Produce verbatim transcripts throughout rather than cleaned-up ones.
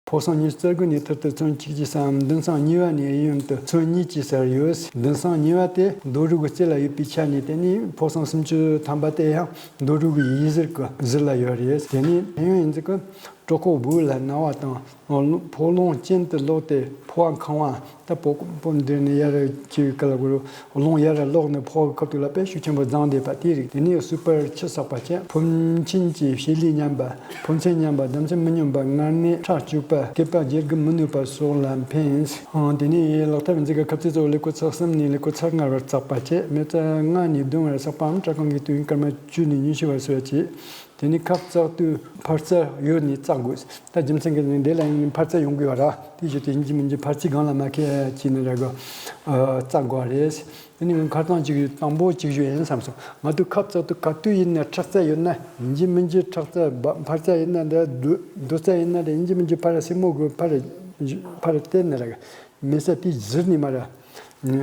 ཕོ་སྲང་ཉི་ཤུ་རྩ་དགུ་ནས་ཐུར་དུ་ཚོན་གཅིག་ཅེ་སའམ་མདུན་སྲང་གཉིས་པ་ནས་གཡོན་དུ་ཚོན་གཉིས་ཅེ་སར་ཡོད། མདུན་སྲང་གཉིས་པ་དེ་རྡོ་རུག་གི་རྩེ་ལ་ཡོད་པའི་ཆ་ནས་དེ་ནི་ཕོ་སྲང་སུམ་ཅུ་ཐམ་པ་དེ་ཡང་རྡོ་རུག་གི་ཡི་ཟུར་གྱི་ཟུར་ལ་ཡོད་རེད། དེ་ནི་གཡོན་ཡིན་ཙི་གི་གྲོད་ཁོག་སྦུག་ལ་ན་བ་དང་ཕོ་ལོང་གྱེན་དུ་ལོག་སྟེ་ཕོ་བ་འཁང་བ། ད་ཕོ་ཕོ་འདིར་ནས་ཡར་ཅིག་ག་ལ་གོ་རུ་རླུང་ཡར་ལོག་ནས་ཕོ་བའི་ཁ་ཐུག་ལ་དཔེ་ཤུགས་ཆེན་པོ་རྫངས་བསྡད་པ་དེ་རིགས། དེ་ནས་སུ་པར་ཆུ་བསགས་པ་བཅས། ཕོ་མཆིན་གྱི་བྱེད་ལས་ཉམས་པ། ཕོ་མཚན་ཉམས་པ། ལྡེ་མཚན་མི་སྙོམས་པ། མངལ་ནད་ཁྲག་སྐྱུག་པ། སྐེད་པ་འཇལ་དགོས་མི་ནུས་པ་སོགས་ལ་ཕན། ཨང་། དེ་ནས་ལག་ཐབས་འཛིན་གྱི་ཁབ་རྩེ་གཙོ་བོ་ཀླད་ཀོར་ཚེག་གསུམ་ནས་ཀླད་ཀོར་ཚེག་ལྔ་བར་བཙགས་པ་བཅས། མེ་བཙའ་ལྔ་ནས་བདུན་བར་བསགས་པའམ་སྐྲ་རྐང་གི་དུས་ཡུན་སྐར་མ་བཅུ་ནས་ཉི་ཤུ་བར་སོ་བཅས། དེ་ནས་ཁབ་བཙགས་དུས་འཕར་རྩ་ཡོད་ནས་བཙག་དགོས། ད་རྒྱུ་མཚན་གྱི་འདི་ལ་ཡང་འཕར་རྩ་ཡོང་དགོས་པ་ར། དེ་བཞིན་དུ་ཡིན་གཅིག་མིན་གཅིག་འཕར་རྩའི་སྒང་ལ་མ་ཁད་ཅིག་ནི་ར་གི་བཙག་དགོས་པ་རེད། དེ་ནས་ཁ་སང་ཅིག་དང་པོ་ཅིག་ཞུ་ཡིན་བསམ་སོང་། ང་ཚོ་ཁབ་བཙགས་དུས་ག་དུས་ཡིན་ན་ཁྲག་རྩ་ཡོད་ན་ཡིན་གཅིག་མིན་གཅིག་ཁྲག་རྩ་འཕར་རྩ་ཡིན་ན་འདྲ་རྡོ་རྩ་ཡིན་ན་འདྲ་ཡིན་གཅིག་མིན་གཅིག་ཕར་སེན་མོ་གི་ཕར་ཕར་བསྟན་ནི་ར་གི་མེ་བཙའ་དེ་ཟུར་ནས་མར་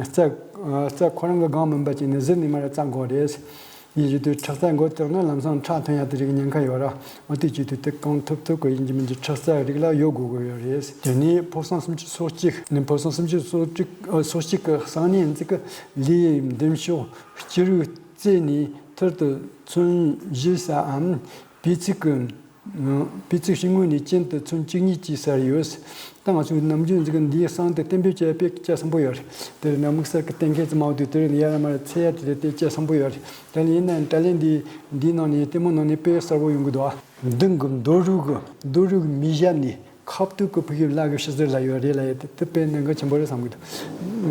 རྩ་རྩ་ཁོ་རང་གི་སྒང་མིན་པ་ཅིག་ནས་ཟུར་ནས་མར་བཙག་དགོས་རེད། ཡིན་གཅིག་དུས་ཁྲག་རྩ་འགོས་བཏང་ན་ལམ་སང་ཁྲག་ཐོན་ཡ་དེ་རིགས་ཉེན་ཁ་ཡོད་ར། འོ་དེ་བྱེད་དུས་དེ་གང་ཐུབ་ཐུབ་ཀྱི་ཡིན་གཅིག་མིན་གཅིག་ཁྲག་རྩ་རིགས་ལ་ཡོད་དགོས་ཀྱི་ཡོད་རེད། དེ་ནས་ཕོ་སྲང་སུམ་ཅུ་སོ་གཅིག་ནས་ཕོ་སྲང་སུམ་ཅུ་སོ་དྲུག་ཨ་སོ་གཅིག་གི་སང་ཉིན་ཙི་གི་ལུས་མདུན་ཕྱོགས་སྐྱི་རུས་རྩེ་ནས་ཐུར་དུ་ཚོན་བཞི་སའམ་པི་ཚིག་གི་པི་ཚིག་ཕྱི་ངོས་ནས་གྱེན་དུ་ཚོན་བཅུ་གཉིས་ཀྱི་སར་ཡོད། ད་ང་ཚོའི་ནམ་རྒྱུན་ཟིག་འདིའི་གསང་དེ་གཏན་འབེབས་བྱས་པའི་སྐྱ་སམ་པོ་ཡོད་རེད། དེར་ན་དམིགས་བསལ་གྱི་གཏན་འཁེལ་ཙམ་མ་འོ་དུས་དེར་ཡར་མར་འཚེ་ཡ་དེ་རེད་དེ་སྐྱ་སམ་པོ་ཡོད་རེད། དེ་ནས་ཡིན་ན་དྲ་ལན་འདི་འདིའི་ནང་ནས་ལྟད་མོ་ནང་ནས་དཔེ་གསལ་པོ་ཡོང་གི་འདུག་ཨ། མདུན་གྱི་རྡོ་རུག་གི་རྡོ་རུག་མི་ཞབས་ནས་ཁ་ཐུག་གི་ཕ་གིའི་ལག་གི་ཕྱི་ཟུར་ལ་ཡོད་རེད་ལ་ཡོད་དེ་དེ་དཔེ་གནད་འགག་ཆེན་པོ་རེད་བསམ་གི་འདུག་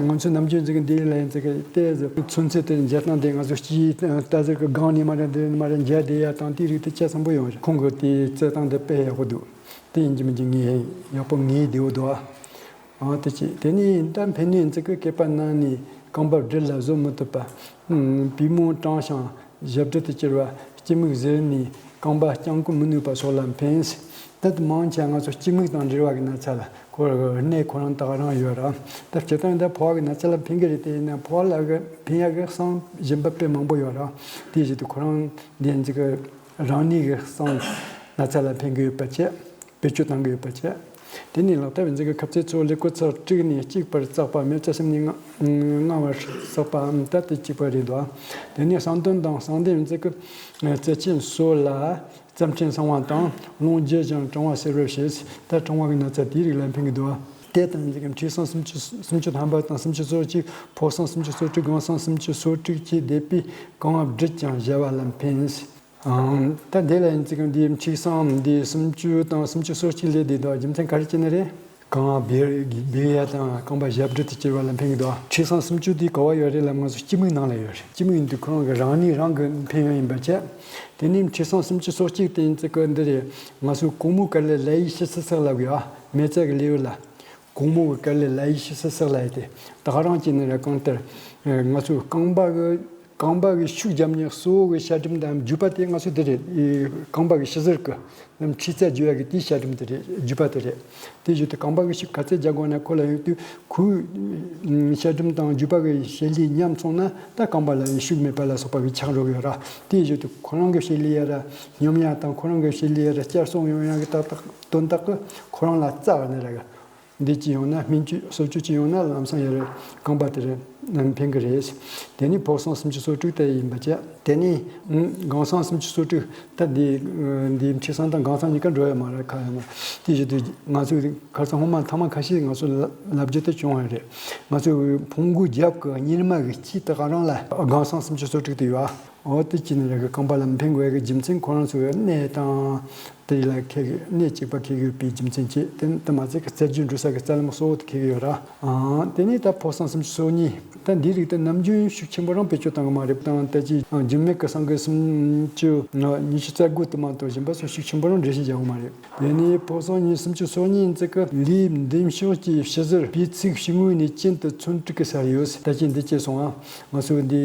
ང་ཚོའི་ནམ་རྒྱུན་ཟིག་འདི་ལ་ཡིན་ཟིག་གི་ལྟས་ཟིག་ཚུན་ཚོད་དེ་མཇལ་སྟངས་དེ་ང་ཚོ་སྤྱིའི་ལྟ་ཟུར་གི་སྒང་ནས་མར་འདི་མར་མཇལ་བསྡད་ཡ་དང་དེའི་རིགས་དེ་སྐྱ་སམ་པོ་ཡོང་རེད། ཁོང་གི་དེའི་རྩེ་སྟངས་དེ་དཔེ་ཡག་པོ་འདུག་དེ་ཡིན་གཅིག་མིན་གཅིག་ངས་ཡག་པོ་ངེས་བདེ་བོ་འདུག་ཨ། ཨ་དེ་ཅི་དེ་ནས་ད་ཕན་ནུས་ཙི་གི་སྐེད་པ་ན་ནས་རྐང་པ་སྦྲུལ་ལ་བཟོད་མི་ཐུབ་པ། པུས་མོ་སྐྲངས་ཤིང་ཞབས་སྦྲུལ་དུ་གྱུར་བ། སྐྱི་མིག་གཟེར་ནས་རྐང་པ་བརྐྱང་བཀོད་མི་ནུས་པ་སོགས་ལ་ཕན། ད་དུ་མང་ཆེ་ང་ཚོ་སྐྱི་མིག་དང་འབྲེལ་བ་གི་ན་ཚ་ལ་ཁོ་གནས་ཁོ་རང་ད་ག་རང་ཡོད་ར། ད་སྤྱིར་བཏང་ད་ཕོ་བ་གི་ན་ཚ་ལ་ཕན་གི་རེད། དེ་ཡིན་ན་ཕོ་བ་ལ་གི་ཕན་ཡ་གི་གསང་གཞན་པ་དཔེ་མང་པོ་ཡོད་ར། དེ་བཞིན་དུ་ཁོ་རང་འདི་ཙི་གི་རང་ཉིད་ཀྱི་གསང་ན་ཚ་ལ་ཕན་གྱི་ཡོད་པ་བཅས། བེད་སྤྱོད་གཏང་གི་ཡོད་པ་བཅས། དེ་ནས་ལག་ཐབས་འཛིན་གྱི་ཁབ་རྩེ་ཚོ་ཀླད་ཀོར་ཚེག་དྲུག་ནས་གཅིག་བར་བཙགས་པ་མེ་བཙའ་གསུམ་ནས་ལྔ་ལྔ་བར་བཙགས་པའམ་ད་དེ་གཅིག་པ་རེད་འདུག་དེ་ནས་གསང་དོན་དང་གསང་དོན་འཛིན་གྱི་རྩེ་ཆེན་སོགས་ལ་རྩ་ཕྲན་སྲང་བ་དང་རླུང་རྒྱུ་ཞིང་གྲང་བ་སེལ་བར་བྱེད། ད་གྲང་བ་གི་ན་ཚ་དེའི་རིགས་ལ་ཕན་གྱི་འདུག་དེ་ལྟར་འཛིན་གྱི་མཁྲིས་གསང་སུམ་ཅུ་སུམ་ཅུ་ཐམ་པ་དང་སུམ་ཅུ་སོ་གཅིག་ཕོ་གསང་སུམ་ཅུ་སོ་དྲུག་སྒང་གསང་སུམ་ཅུ་སོ་དྲུག་བཅས་བསྡེབས་པས་རྐང་བ་སྦྲུལ་ཀྱང་གཞལ་བ་ལ་ཕན། ཨང་། ད་འདི་ལ་ཡིན་ཙི་གང་འདིའི་མཁྲིས་གསང་འདི་སུམ་ཅུ་དང་སུམ་ཅུ་སོ་གཅིག་ལས་འདི་དང་རྒྱུ་མཚན་ག་རེ་བྱས་ནི་རེད། རྐང་བ་སྦེ་སྦེ་ཡ་དང་རྐང་པ་ཞབས་སྦྲུལ་དུ་གྱུར་བ་ལ་ཕན་གི་འདུག་མཁྲིས་གསང་སུམ་ཅུ་འདི་ག་བ་ཡོད་རེད་ལབ་ང་ཚོ་སྐྱི་མིག་ནང་ལ་ཡོད་རེད། སྐྱི་མིག་འདི་ཁོ་རང་གི་རང་ནི་རང་གི་ཕན་ཡོན་ཡིན་པ་བྱས། དེ་ནས་མཁྲིས་གསང་སུམ་ཅུ་སོ་གཅིག་དེ་ཡིན་ཙི་གི་འདི་རེད། ང་ཚོ་གོང་མོ་དཀར་ལས་ལ་ཡི་ཤི་སི་སག་ལབ་གི་ཨ་མེ་བཙའ་གི་ལེའུ་ལ། གོང་མོ་གི་དཀར་ལས་ལ་ཡི་ཤི་སི་སག་ལ་ཡི་དེ། ད་ག་རང་གཅིག་ནི་ར་གང་ལྟར། ང་ཚོའི་རྐང་པ་གི་རྐང་པ་གི་ཤུགས་རྒྱབ་ནས་གཙོ་བོ་གི་ཤ་གྲིམ་དང་རྒྱུས་པ་དེ་ང་ཚོ་དེ་རེད། རྐང་པ་གི་ཤི་ཟུར་གི་མཁྲིས་རྩ་རྒྱུ་ཡ་གི་དེའི་ཤ་གྲིམ་དེ་རེད། རྒྱུས་པ་དེ་རེད། དེ་བཞིན་དུ་རྐང་པ་གི་ཤུགས་ག་ཚད་རྒྱག་དགོས་ན་ཁོ་ལ་ཡོད་དུས་ཁོའི་ཤ་གྲིམ་དང་རྒྱུས་པ་གི་བྱེད་ལས་ཉམས་སོང་ན་ད་རྐང་པ་ལ་ཤུགས་མེད་པ་ལ་སོགས་པ་གི་ཆགས་འགྲོ་གི་ཡོད་ར། དེ་བཞིན་དུ་ཁོ་རང་གི་བྱེད་ལས་ཡ་ར་སྙོམས་ཡ་དང་ཁོ་རང་གི་བྱེད་ལས་ཡ་ར་བསྐྱར་གསོ་ཡོང་ཡ་གི་ཏག་ཏག་དོན་དག་གི་ཁོ་རང་ལ་རྩ་བ་ནས་ར་གི་འདི་ཅི་ཡོང་ན་སྨན་བཅོས་གསོ་བཅོས་ཅི་ཡོང་ན་ལམ་སང་ཡར་རྐང་པ་དེར་ཕན་གི་རེད། དེ་ནི་ཕོ་གསང་སུམ་ཅུ་སོ་དྲུག་དེ་ཡིན་པ་བྱས། དེ་ནི་སྒང་གསང་སུམ་ཅུ་སོ་དྲུག་ད་འདི་འདི་མཁྲིས་གསང་དང་སྒང་གསང་གཉིས་ཀ་འགྲོ་ཡ་མ་རེད་ཁ་ཡ་མ། དེ་བཞིན་དུ་ང་ཚོས་ཁ་སང་སྔོན་མ་ཐ་མ་ཁ་ཤས་ང་ཚོ་ལབ་རྒྱུ་དེ་བྱུང་བ་རེད། ང་ཚོས་ཕུང་པོའི་རྒྱབ་ཀྱི་གཉེར་མ་གི་དཀྱིལ་དེ་ག་རང་ལ་སྒང་གསང་སུམ་ཅུ་སོ་དྲུག་དེ་ཡོད་ཨ། འོ་དེ་ཅི་ནི་རེད་གི་རྐང་པ་ལ་མི་ཕན་དགོས་ཡ་གི་རྒྱུ་མཚན་ཁོ་རང་ཚོའི་གནས་དང་། དེ་ལ་ཁེལ་གི་གནས་གཅིག་པ་ཁེལ་གི་ཡོད་པའི་རྒྱུ་མཚན་གྱིས་དེ་དེ་མ་ཚད་ཀྱི་རྩ་རྒྱུས་འགྲོ་ས་གི་རྩ་ལམ་གཙོ་བོ་དེ་ཁེལ་གི་ཡོད་ར། ཨང་། དེ་ནས་ད་ཕོ་གསང་སུམ་ཅུ་སོ་གཉིས། ད་འདིའི་རིགས་དེ་ནམ་རྒྱུན་ཤུགས་ཆེན་པོ་རང་བེད་སྤྱོད་བཏང་གི་མ་རེད། དང་ད་ཅི་རྒྱུན་མེད་ཀྱི་སང་གི་སུམ་ཅུ་ཉི་ཤུ་རྩ་དགུ་དུ་མ་གཏོགས་གཞན་པ་སོགས་ཤུགས་ཆེན་པོ་རང་འགྲེལ་བཤད་རྒྱག་གི་མ་རེད། དེ་ནས་ཕོ་གསང་གཉིས་སུམ་ཅུ་སོ་གཉིས་ཙི་གི་ལུས་མདུན་ཕྱོགས་ཀྱི་ཕྱི་ཟུར་པི་ཚིག་ཕྱི་ངོས་ནས་གྱེན་དུ་ཚོན་དྲུག་གི་སར་ཡོད། ད་ཅི་འདི་སྐྱེས་སོང་ཨ། ང་ཚོ་འདི་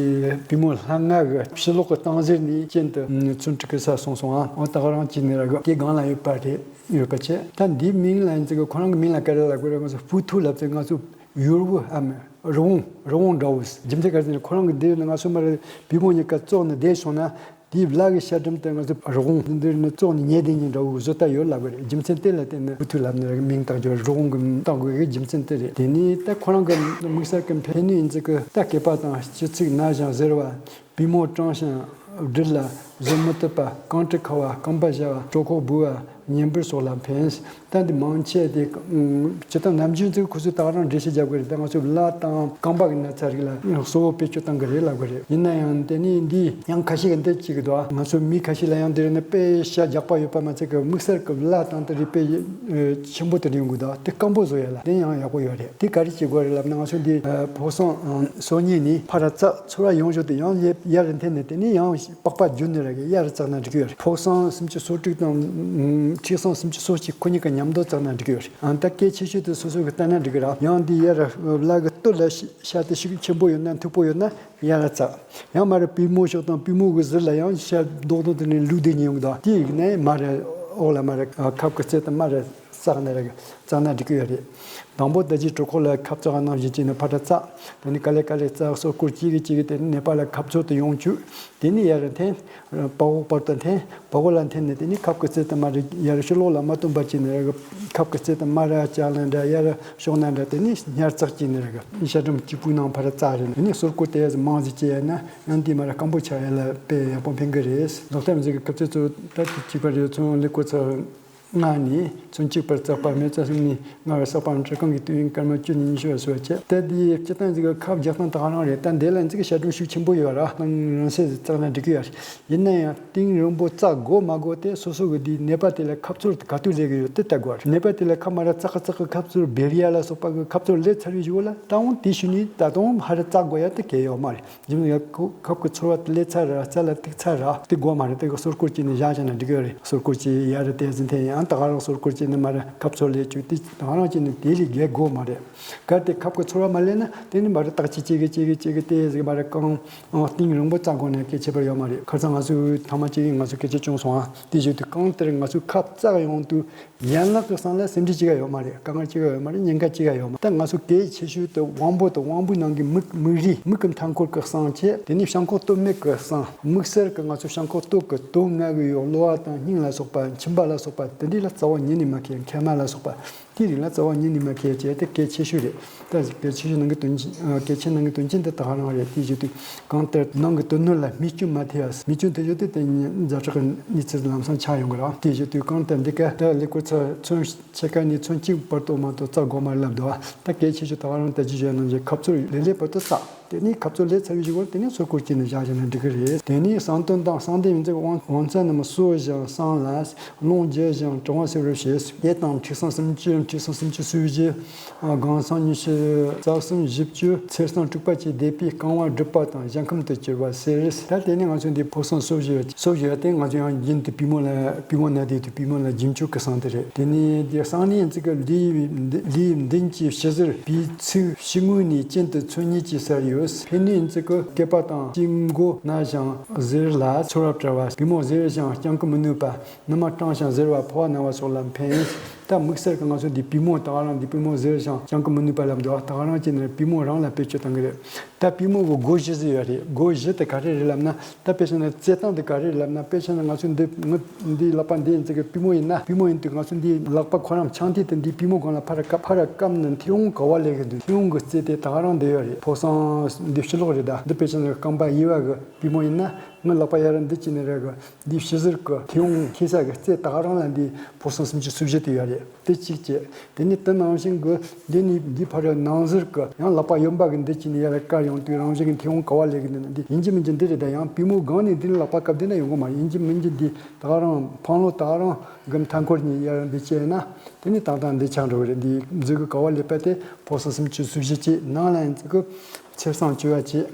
པུས་མོ་ལྷ་ལྔ་གི་ཕྱི་ལོགས་ཀྱི་སྟེང་ཟུར་ནས་གྱེན་དུ་ཚོན་དྲུག་གི་ས་སོང་སོང་ཨ། འོ་ད་ག་རང་གཅིག་ནི་ར་གི་དེ་སྒང་ལ་ཡོད་པ་རེད། ཡོད་པ་བྱས། ད་འདིའི་མིང་ལ་ཡིན་ཙི་གི་ཁོ་རང་གི་མིང་ལ་ག་རེ་ལབ་དགོས་རེད། ང་ཚོ་སྤུ་ཐུག་ལབ་ཙི་ང་ཚོ་ཡུར་བུ་ཨ་མ་རི་བོང་རི་བོང་འདྲ་བོ། རྒྱུ་མཚན་ག་རེ་ཟེར་ན་ཁོ་རང་གི་འདི་ནི་ང་ཚོ་མ་རེད་པུས་མོ་གཉིས་ཀ་བཙོག་ནས་བསྡད་སོང་ན། དེའི་བླ་གི་ཤ་འགྲམ་དེ་ང་ཚོ་རི་བོང་འདི་འདིར་ནི་བཙོག་ནས་ཉལ་བསྡད་མཁན་འདྲ་བོ་བཟོ་ལྟ་ཡོད་ལབ་གི་རེད། རྒྱུ་མཚན་དེ་ལ་བརྟེན་ནས་བུ་ཐུ་ལབ་ནས་མིང་བཏགས་རྒྱུ་རི་བོང་གི་མིང་བཏགས་དགོས་གི་རྒྱུ་མཚན་དེ་རེད། དེ་ནས་ད་ཁོ་རང་གི་དམིགས་བསལ་གྱི་ཕན་ནུས་ཡིན་ཚུལ་གྱི་ད་སྐེད་པ་དང་སྤྱི་གཙུག་ན་ཞིང་གཟེར་བ། པུས་མོ་སྐྲངས་ཤིང་སྦྲུལ་ལ་བཟོད་མི་ཐུབ་པ། རྐང་དྲི་ཁ་བ། རྐང་པ་བཞར་བ། གྲོད་ཁོག་སྦུ་བ། གཉེན་འབུར་སོགས་ལ་ཕན། ད་འདི་མང་ཆེ་དེ་སྤྱིར་བཏང་ནམ་རྒྱུན་ཚོས་ཁོ་ཚོས་ད་ག་རང་འགྲེལ་བཤད་རྒྱབ་གི་རེད། ད་ང་ཚོའི་བླ་དང་རྐང་པ་གི་ན་ཚ་རིགས་ལ་གསོ་བོ་བེད་སྤྱོད་གཏང་གི་རེད་ལབ་གི་རེད། ཡིན་ན་ཡང་དེ་ནི་འདི་ཡང་ཁ་ཤས་ཀྱིས་འདི་བྱེད་ཀྱི་འདུག་ང་ཚོ་མི་ཁ་ཤས་ལ་ཡང་འདི་རེད་ན་དཔེ་ཤ་རྒྱགས་པ་ཡོད་པ་མ་ཚད་ཀྱི་དམིགས་བསལ་གྱི་བླ་དང་དེ་རིགས་དཔེ་ཆེན་པོ་དེ་འདྲ་ཡོང་གི་འདུག་དེ་སྐམ་པོ་བཟོ་ཡ་ལ་དེ་ཡང་ཡག་པོ་ཡོད་རེད། དེ་ག་རེ་བྱེད་དགོས་རེད་ལབ་ན། ང་ཚོ་འདི་ཕོ་སང་སོ་གཉིས་ནི་ཕར་བཙགས། ཚོར་བ་ཡོང་ཞོར་དུ་ཡང་ཡར་འཐེན་ནས་དེ་ནི་ཡང་པགས་པ་བརྒྱུད་ནས་ར་གི་ཡར་བཙགས་ན་འགྲིག་གི་ཡོད་རེད། ཕོ་སང་སུམ་ཅུ་སོ་དྲུག་དང་མཁྲིས་སང་སུམ་ཅུ་སོ་གཅིག་ཁོ་གཉིས་ཀ་མཉམ་དུ་བཙགས་ན་འགྲིག་གི་ཡོད་རེད། ཨ་ད་གལ་ཆེ་ཤོས་དེ་སོ་སོ་གི་བལྟས་ན་འགྲིག་གི་ར། ཡང་འདི་ཡར་བླ་གི་སྟོད་ལ་ཤ་དེ་ཤུགས་ཆེན་པོ་ཡོད་ན་མཐུག་པོ་ཡོད་ན་ཡར་བཙགས། ཡང་མ་རེད་པུས་མོ་ཕྱོགས་དང་པུས་མོ་གི་ཟུར་ལ་ཡང་ཤ་རྡོག་རྡོག་དེ་ནས་ལུག་དེ་ཉིད་ཡོང་གི་འདུག་དེ་ཡིན་ནའི་མ་རེད། འོག་ལ་མ་རེད། ཁབ་ཀྱི་རྩེ་དང་མ་རེད། བཙགས་ནས་རེད། བཙགས་ན་འགྲིག་གི་ཡོད་རེད། དང་པོ་ད་ཅི་གྲོད་ཁོག་ལ་ཁབ་བཙགས་ནང་བཞིན་བྱས་ནས་ཕར་བཙགས། དེ་ནས་ག་ལེ་ག་ལེ་བཙགས། སོ་སྐོར་གཅིག་གིས་གཅིག་གིས་དེ་ནས་ནད་པ་ལ་ཁབ་ཚོད་དུ་ཡོང་བཅུག་དེ་ནས་ཡར་འཐེན། པགས་འོག་བར་དུ་འཐེན། པགས་འོག་ལ་འཐེན་ནས་དེ་ནས་ཁབ་ཀྱི་རྩེ་དུ་མ་རེད་ཡར་ཕྱི་ལོགས་ལ་མ་བཏོན་པར་བྱས་ནས་རེད། ཁབ་ཀྱི་རྩེ་དུ་མ་རེད་བཅག་ན་འདྲ་ཡར་ཕྱོགས་ན་འདྲ་དེ་ནས་ཉར་ཚགས་བྱས་ནས་རེད། ཤ་འགྲམ་གཅིག་པུའི་ནང་ཕར་བཙགས་རེད། དེ་ནས་སོ་སྐོར་དེ་མང་ཟིག་བྱས་ཡ་ན་ཡང་དེ་མ་རེད། སྐམ་པོ་ཆགས་ཡ་ལ་དཔེ་ཡག་པོ་ཕན་གི་རེད། ལོག་ཐེངས་ཟིག་གི་སྐབས་ཚོད་ཚོ་ད་དེ་གཅིག་པ་རེད། ཚོང་ལས་ཀོ་ཚར། ལྔ་ནས་ཚོན་གཅིག་པར་བརྩེགས་པ་མེ་བཙའ་གསུམ་ནས་ལྔ་བར་བསགས་པ་འབྲི་གང་གི་དུས་ཡུན་སྐར་མ་བཅུ་ནས་ཉི་ཤུ་བར་སོ་བ་བྱས། ད་འདིའི་སྤྱིར་བཏང་ཟིག་གི་ཁབ་རྒྱག་སྟངས་ད་ག་རང་རེད། ད་འདི་ལ་ཟིག་གི་ཞབས་བྲོ་ཤུགས་ཆེན་པོ་ཡོད་ར། རང་རང་སེ་ཟིག་བཙགས་ན་འགྲིག་གི་ཡོད་རེད། ཡིན་ན་ཡང་གཏིང་རིང་པོ་བཙགས་དགོས་མ་དགོས་དེ་སོ་སོ་གི་འདིའི་ནད་པ་དེ་ལ་ཁབ་ཚོར་ག་དུས་སླེབས་གི་ཡོད་དེ་ལྟ་དགོས་རེད། ནད་པ་དེ་ལ་ཁབ་མ་ར་བཙགས་བཙགས་གི་ཁབ་ཚོར་བེ་རི་ཡ་ལ་སོགས་པ་གི་ཁབ་ཚོར་སླེབས་ཚར་བའི་གཞུག་ལ་ད་འོང་དེ་ཤུལ་ནས་ད་དུང་ཧ་ར་བཙགས་དགོས་ཡ་དེ་གལ་ཡོད་མ་རེད། རྒྱུ་མཚན་ཡང་ཁོ་ཁབ་ཀྱི་ཚོར་བ་དེ་སླེབས་ཚར་ར། རྩ་ལ་ཐུག་ཚར་ར། དེ་དགོས་མ་རེད། དེ་གི་སོ་སྐོར་བྱས་ནས་བཞག་བཞག་ན་འགྲིག་གི་རེད། སོ་སྐོར་བྱས་ཡར་དེ་ཟིན་ཐེ་ཡང་ད་ག་རང་སོ་སྐོར་བྱས་ནས་མར་ཁབ་ཚོར་སླེབས་བཅུག་དེ་ད་ག་རང་བྱས་ནས་དེ་ལས་བརྒལ་དགོས་མ་རེད། གལ་ཏེ་ཁབ་ཀྱི་ཚོར་བ་མ་སླེབས་ན་དེ་ནི་མར་བརྟག་དཔྱད་བྱེད་གི་བྱེད་གི་བྱེད་གི་དེ་ཟིག་མར་རྐང་གཏིང་རིང་པོ་བཙགས་དགོས་ན་གལ་ཆེ་བར་ཡོད་མ་རེད། ཁ་སང་ང་ཚོས་ཐ་མ་གཅིག་ང་ཚོ་སྐད་ཆ་བྱུང་སོང་ཨ། དེ་བཞིན་དུ་གང་ལྟར་ང་ཚོས་ཁབ་བཙགས་ཡོང་དུས། ཡན་ལག་གི་གསང་ལ་སེམས་ཁྲལ་ཅི་ག་ཡོད་མ་རེད། དཀའ་ངལ་ཅི་ག་ཡོད་མ་རེད། ཉེན་ཁ་ཅི་ག་ཡོད་མ་རེད། ད་ང་ཚོ་གལ་ཆེ་ཤོས་དེ་དབང་པོ་དང་དབང་པོའི་ནང་གི་མིག་མིག་རིལ་མིག་གི་མཐའ་འཁོར་གི་གསང་བྱས། དེ་ནས་བྱང་ཁོག་སྟོད་སྨད་གི་གསང་། དམིགས་བསལ་གི་ང་ཚོ་བྱང་ཁོག་སྟོད་གི་དོན་ལྔ་གི་ཡོད། གློ་བ་དང་སྙིང་ལ་སོགས་པ། མཆིན་པ་ལ་སོགས་པ་དེ་འདྲ་ལ་རྩ་བ་ཉིད་ནས་མ་ཁེལ། མཁལ་མ་ལ་སོགས་པ་དེ་རིགས་ལ་རྩ་བ་ཉིད་ནས་མ་ཁེལ་བྱས་དེ་གལ་ཆེ་ཤོས་རེད། ད་གལ་ཆེ་ཤོས་ནང་གི་དོན་ཆེན་གལ་ཆེ་ནང་གི་དོན་ཆེན་དེ་ད་ག་རང་རེད། དེ་བཞིན་དུ་གང་ལྟར་ནང་གི་དོན་སྣོད་ལ་རྨས་སྐྱོན་མ་ཐེབས་པ། རྨས་སྐྱོན་ཐེབས་ཡོད་དུས་དེ་ཉིད་ཛ་དྲག་གི་གནས་ཚུལ་ལམ་སང་ཆགས་ཡོང་གི་རེད། དེ་བཞིན་དུ་གང་ལྟར་འདི་ག་ད་ཀླད་ཀོར་ཚ་ཚོན་ཕྱེད་ཀ་ནས་ཚོན་གཅིག་བར་དུ་མ་གཏོགས་བཙགས་དགོས་མ་རེད་ལབ་འདུག་ད་གལ་ཆེ་ཤོས་ད་ག་རང་ད་ཅི་བྱས་ནང་བཞིན་ཁབ་ཚོར་ལེ་ལེ་བར་དུ་བཙགས། དེ་ནས་ཁབ་ཚོར་ལེ་ཚར་བའི་གཞུག་གུ་དེ་ནས་སོ་སྐོར་བྱས་ནས་བཞག་བཞག་ན་འགྲིག་གི་རེད། དེ་ནས་གསང་སྟོན་དང་གསང་ལྡེབ་ཡིན་ཚེ་དབང་དབང་རྩ་རྣམས་གསོ་ཞིང་བསྲང་ལ་རླུང་རྒྱས་ཤིང་གྲང་བ་སེལ་བར་བྱེད། དེ་དང་མཁྲིས་གསང་སུམ་ཅུ། མཁྲིས་གསང་སུམ་ཅུ་སོ་བཞི། སྒང་གསང་ཉི་ཤུ་རྩ་གསུམ་བཞི་བཅུ། ཚེར་གསང་དྲུག་པ་བཅས་སྡེ་པའི་རྐང་བ་སྒྲུབ་པ་དང་གཞལ་ཁམས་དུ་གྱུར་པ་ཟེར། ད་དེ་ནས་ང་ཚོ་འདི་ཕོ་གསང་སོ་བཞི་སོ་བཞི་དེ་ང་ཚོ་ཡང་རྒྱུན་དུ་པུས་མོ་ལ་པུས་མོ་ན་དེ་དུས་པུས་མོ་ལ་རྒྱུན་སྤྱོད་ཀྱི་གསང་དེ་རེད། དེ་ནས་འདི་གསང་ནི་ཡིན་ཚིག་གི་ལུས་ལུས་མདུན་གྱི་ཕྱི་ཟུར་པའི་ཚིགས་ཕྱི་ངོས་ནས་གྱེན་དུ་ཚོན་སྙེད་ཅིག་གསལ་ཡོད། ཕན་ནུས་ཡིན་ཚིག་གི་སྐེད་པ་དང་དཔྱི་མགོ་ན་ཞིང་གཟེར་ལ་ཚོར་བ་བྲལ་བ། པུས་མོ་གཟེར་ཞིང་རྐྱང་གི་མི་ནུས་པ། ནུ་མ་སྐྲངས་ཤིང་གཟེར་བ་ཕོ་བ་ན་བ་སོགས་ལ་ཕན། ད་དམིགས་བསལ་གྱི་ང་ཚོ་འདི་པུས་མོ་ད་ག་རང་འདི་པུས་མོ་གཟེར་ཞིང་རྐྱང་གི་མི་ནུས་པ་ལབ་འདུག་ད་ག་རང་བྱས་ནས་པུས་མོ་རང་ལ་བེད་སྤྱོད་གཏང་གི་རེད། ད་པུས་མོ་གི་སྒོ་བཞི་ཟེར་ཡོད་རེད། སྒོ་བཞི་དེ་ག་རེ་རེད་ལབ་ན། ད་དཔེ་བྱས་ན་རྩེ་སྟངས་དེ་ག་རེ་རེད་ལབ་ན། དཔེ་བྱས་ན་ང་ཚོ་འདི་ངི་འདི་ལག་པ་འདི་ཡིན་ཚིག་གི་པུས་མོ་ཡིན་ན། པུས་མོ་ཡིན་དུས་ང་ཚོ་འདི་ལག་པ་ཁོ་རང་ཆང་ཐིག་དེ་འདི་པུས་མོ་སྒང་ལ་ཕར་བཀབ་ཕར་བཀབ་ནས་མཐེ་བོང་ག་བ་ལེན་གི་འདུག་མཐེ་བོང་གི་རྩེ་དེ་ད་ག་རང་འདི་ཡོད་རེད། ཕོ་གསང་འདི་ཕྱི་ལོགས་རེད། ད་འདི་དཔེ་བྱས་ན་རྐང་པ་གཡས་པ་གི་པུས་མོ་ཡིན་ན། ངི་ལག་པ་ཡར་ར་འདི་བྱས་ནས་ར་གི་འདི་ཕྱི་ཟུར་གི་མཐེ་བོང་འཁེལ་ས་གི་རྩེ་ད་ག་རང་ལ་འདི་ཕོ་གསང་སུམ་ཅུ་སོ་བཞི་དེ་ཡོད་རེད། དེ་གཅིག་བྱས། དེ་ནས་དེ་ནང་བཞིན་གི་འདི་ནི་འདི་ཕར་ནང་ཟུར་གི་ཡང་ལག་པ་གཡོན་པ་གི་འདི་བྱས་ནས་ཡར་བཀར་ཡོང་དུས་རང་བཞིན་གི་མཐེ་བོང་ག་བ་ལེན་གི་འདི་ན་འདི་ཡིན་གཅིག་མིན་གཅིག་འདི་རེད། ད་ཡང་པུས་མོ་སྒང་ནས་འདི་ནས་ལག་པ་བཀབ་བསྡད་ན་ཡོང་གི་མ་རེད། ཡིན་གཅིག་མིན་གཅིག་འདི་ད་ག་རང་འཕང་ལོ་ད་ག་རང་གི་མཐའ་འཁོར་ནས་ཡར་འདི་བྱས་ན་དེ་ནས་ཏག་ཏག་འདི་ཆགས་འགྲོ་གི་རེད། འདི་མཛུབ་གུ་ག་བ་ལེན་པ་དེ་ཕོ་གསང་སུམ་ཅུ་སོ་བཞི་བྱས། ནང་ལ་ཡིན་ཚིག་གི་ཚེར་གསང་བཅུ་བ་བྱས།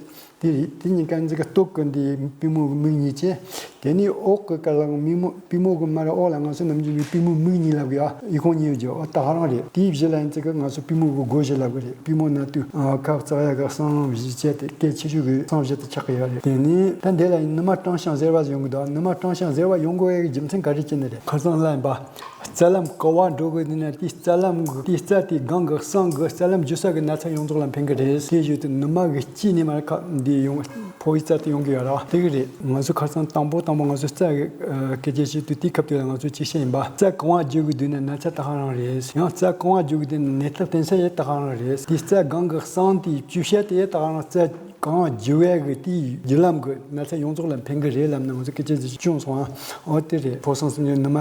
དེ་རེད། དེ་གཉིས་ཀ་འཛི་ག་སྟོད་ཀྱི་འདི་པུས་མོ་གི་མིག་གཉིས་བྱས། དེ་ནས་འོག་གི་ཀ་ལ་མི་མོ་པུས་མོ་གི་མ་ར་འོག་ལ་ང་ཚོ་ནམ་རྒྱུན་གྱི་པུས་མོ་མིག་གཉིས་ལབ་གི་ཨ་ཡི་ཁོང་གཉིས་ཡོད་ཀྱི་ཨོ་ད་ག་རང་རེད། དེའི་གཞི་ལ་ཡིན་ཚིག་གི་ང་ཚོ་པུས་མོ་གི་སྒོ་བཞི་ལབ་གི་རེད། པུས་མོ་ན་དུས་ཨ་ཁབ་བཙགས་ཡ་གི་གསང་བཞི་བྱས་ཏེ་གལ་ཆེ་ཤོས་ཀྱི་གསང་བཞི་དེ་ཆགས་གི་ཡོད་རེད། དེ་ནས་ད་འདི་ལ་ཡིན་ནུ་མ་སྐྲངས་ཤིང་གཟེར་བ་ཡོང་གི་འདུག་ནུ་མ་སྐྲངས་ཤིང་གཟེར་བ་ཡོང་དགོས་ཡ་གི་རྒྱུ་མཚན་ག་རེ་བྱས་ནས་རེད། ཁ་སང་ལ་ཡིན་པ། རྩ་ལམ་ག་བ་འགྲོ་གི་འདི་ན་དེའི་རྩ་ལམ་གི་དེའི་རྩ་དེའི་སྒང་གི་གསང་གི་རྩ་ལམ་རྒྱུ་ས་གི་ན་ཚ་ཡོངས་རྫོགས་ལ་ཕན་གི་རེད། དེ་བཞིན་དུ་ནུ་མ་གི་དཀྱིལ་ནས་མར་ཁ་འདི་ ཡོང་། ཕོ་བའི་རྩ་དེ་ཡོང་གི་ཡོད་ར། དེ་གི་རེད། ང་ཚོ་ཁ་སང་དང་པོ་དང་པོ་ང་ཚོ་རྩ་གི་སྐད་ཆ་བཤད་དུས་དེའི་སྐབས་དེ་ལ་ང་ཚོ་ཅིག་བཤད་ཡིན་པ། རྩ་གང་བ་རྒྱུ་གི་དུས་ན་ན་ཚ་ད་ག་རང་རེད། ཡང་རྩ་གང་བ་རྒྱུ་གི་དུས་ན་ནད་རྟགས་སྟོན་ས་ཡང་ད་ག་རང་རེད། དེ་རྩ་གང་གི་གསང་དེ་བཅོས་བྱ་དེ་ཡང་ད་ག་རང་རྩ་གང་བ་རྒྱུ་བའི་གི་དེའི་རྒྱུ་ལམ་གི་ན་ཚ་ཡོངས་རྫོགས་ལ་ཕན་གི་རེད་ལབ་ན་ང་ཚོ་སྐད་ཆ་ཅིག་བྱུང་སོང་ཨ། འོ་དེ་རེད། ཕོ་གསང་སུམ་ཅུ་ནུ་མ་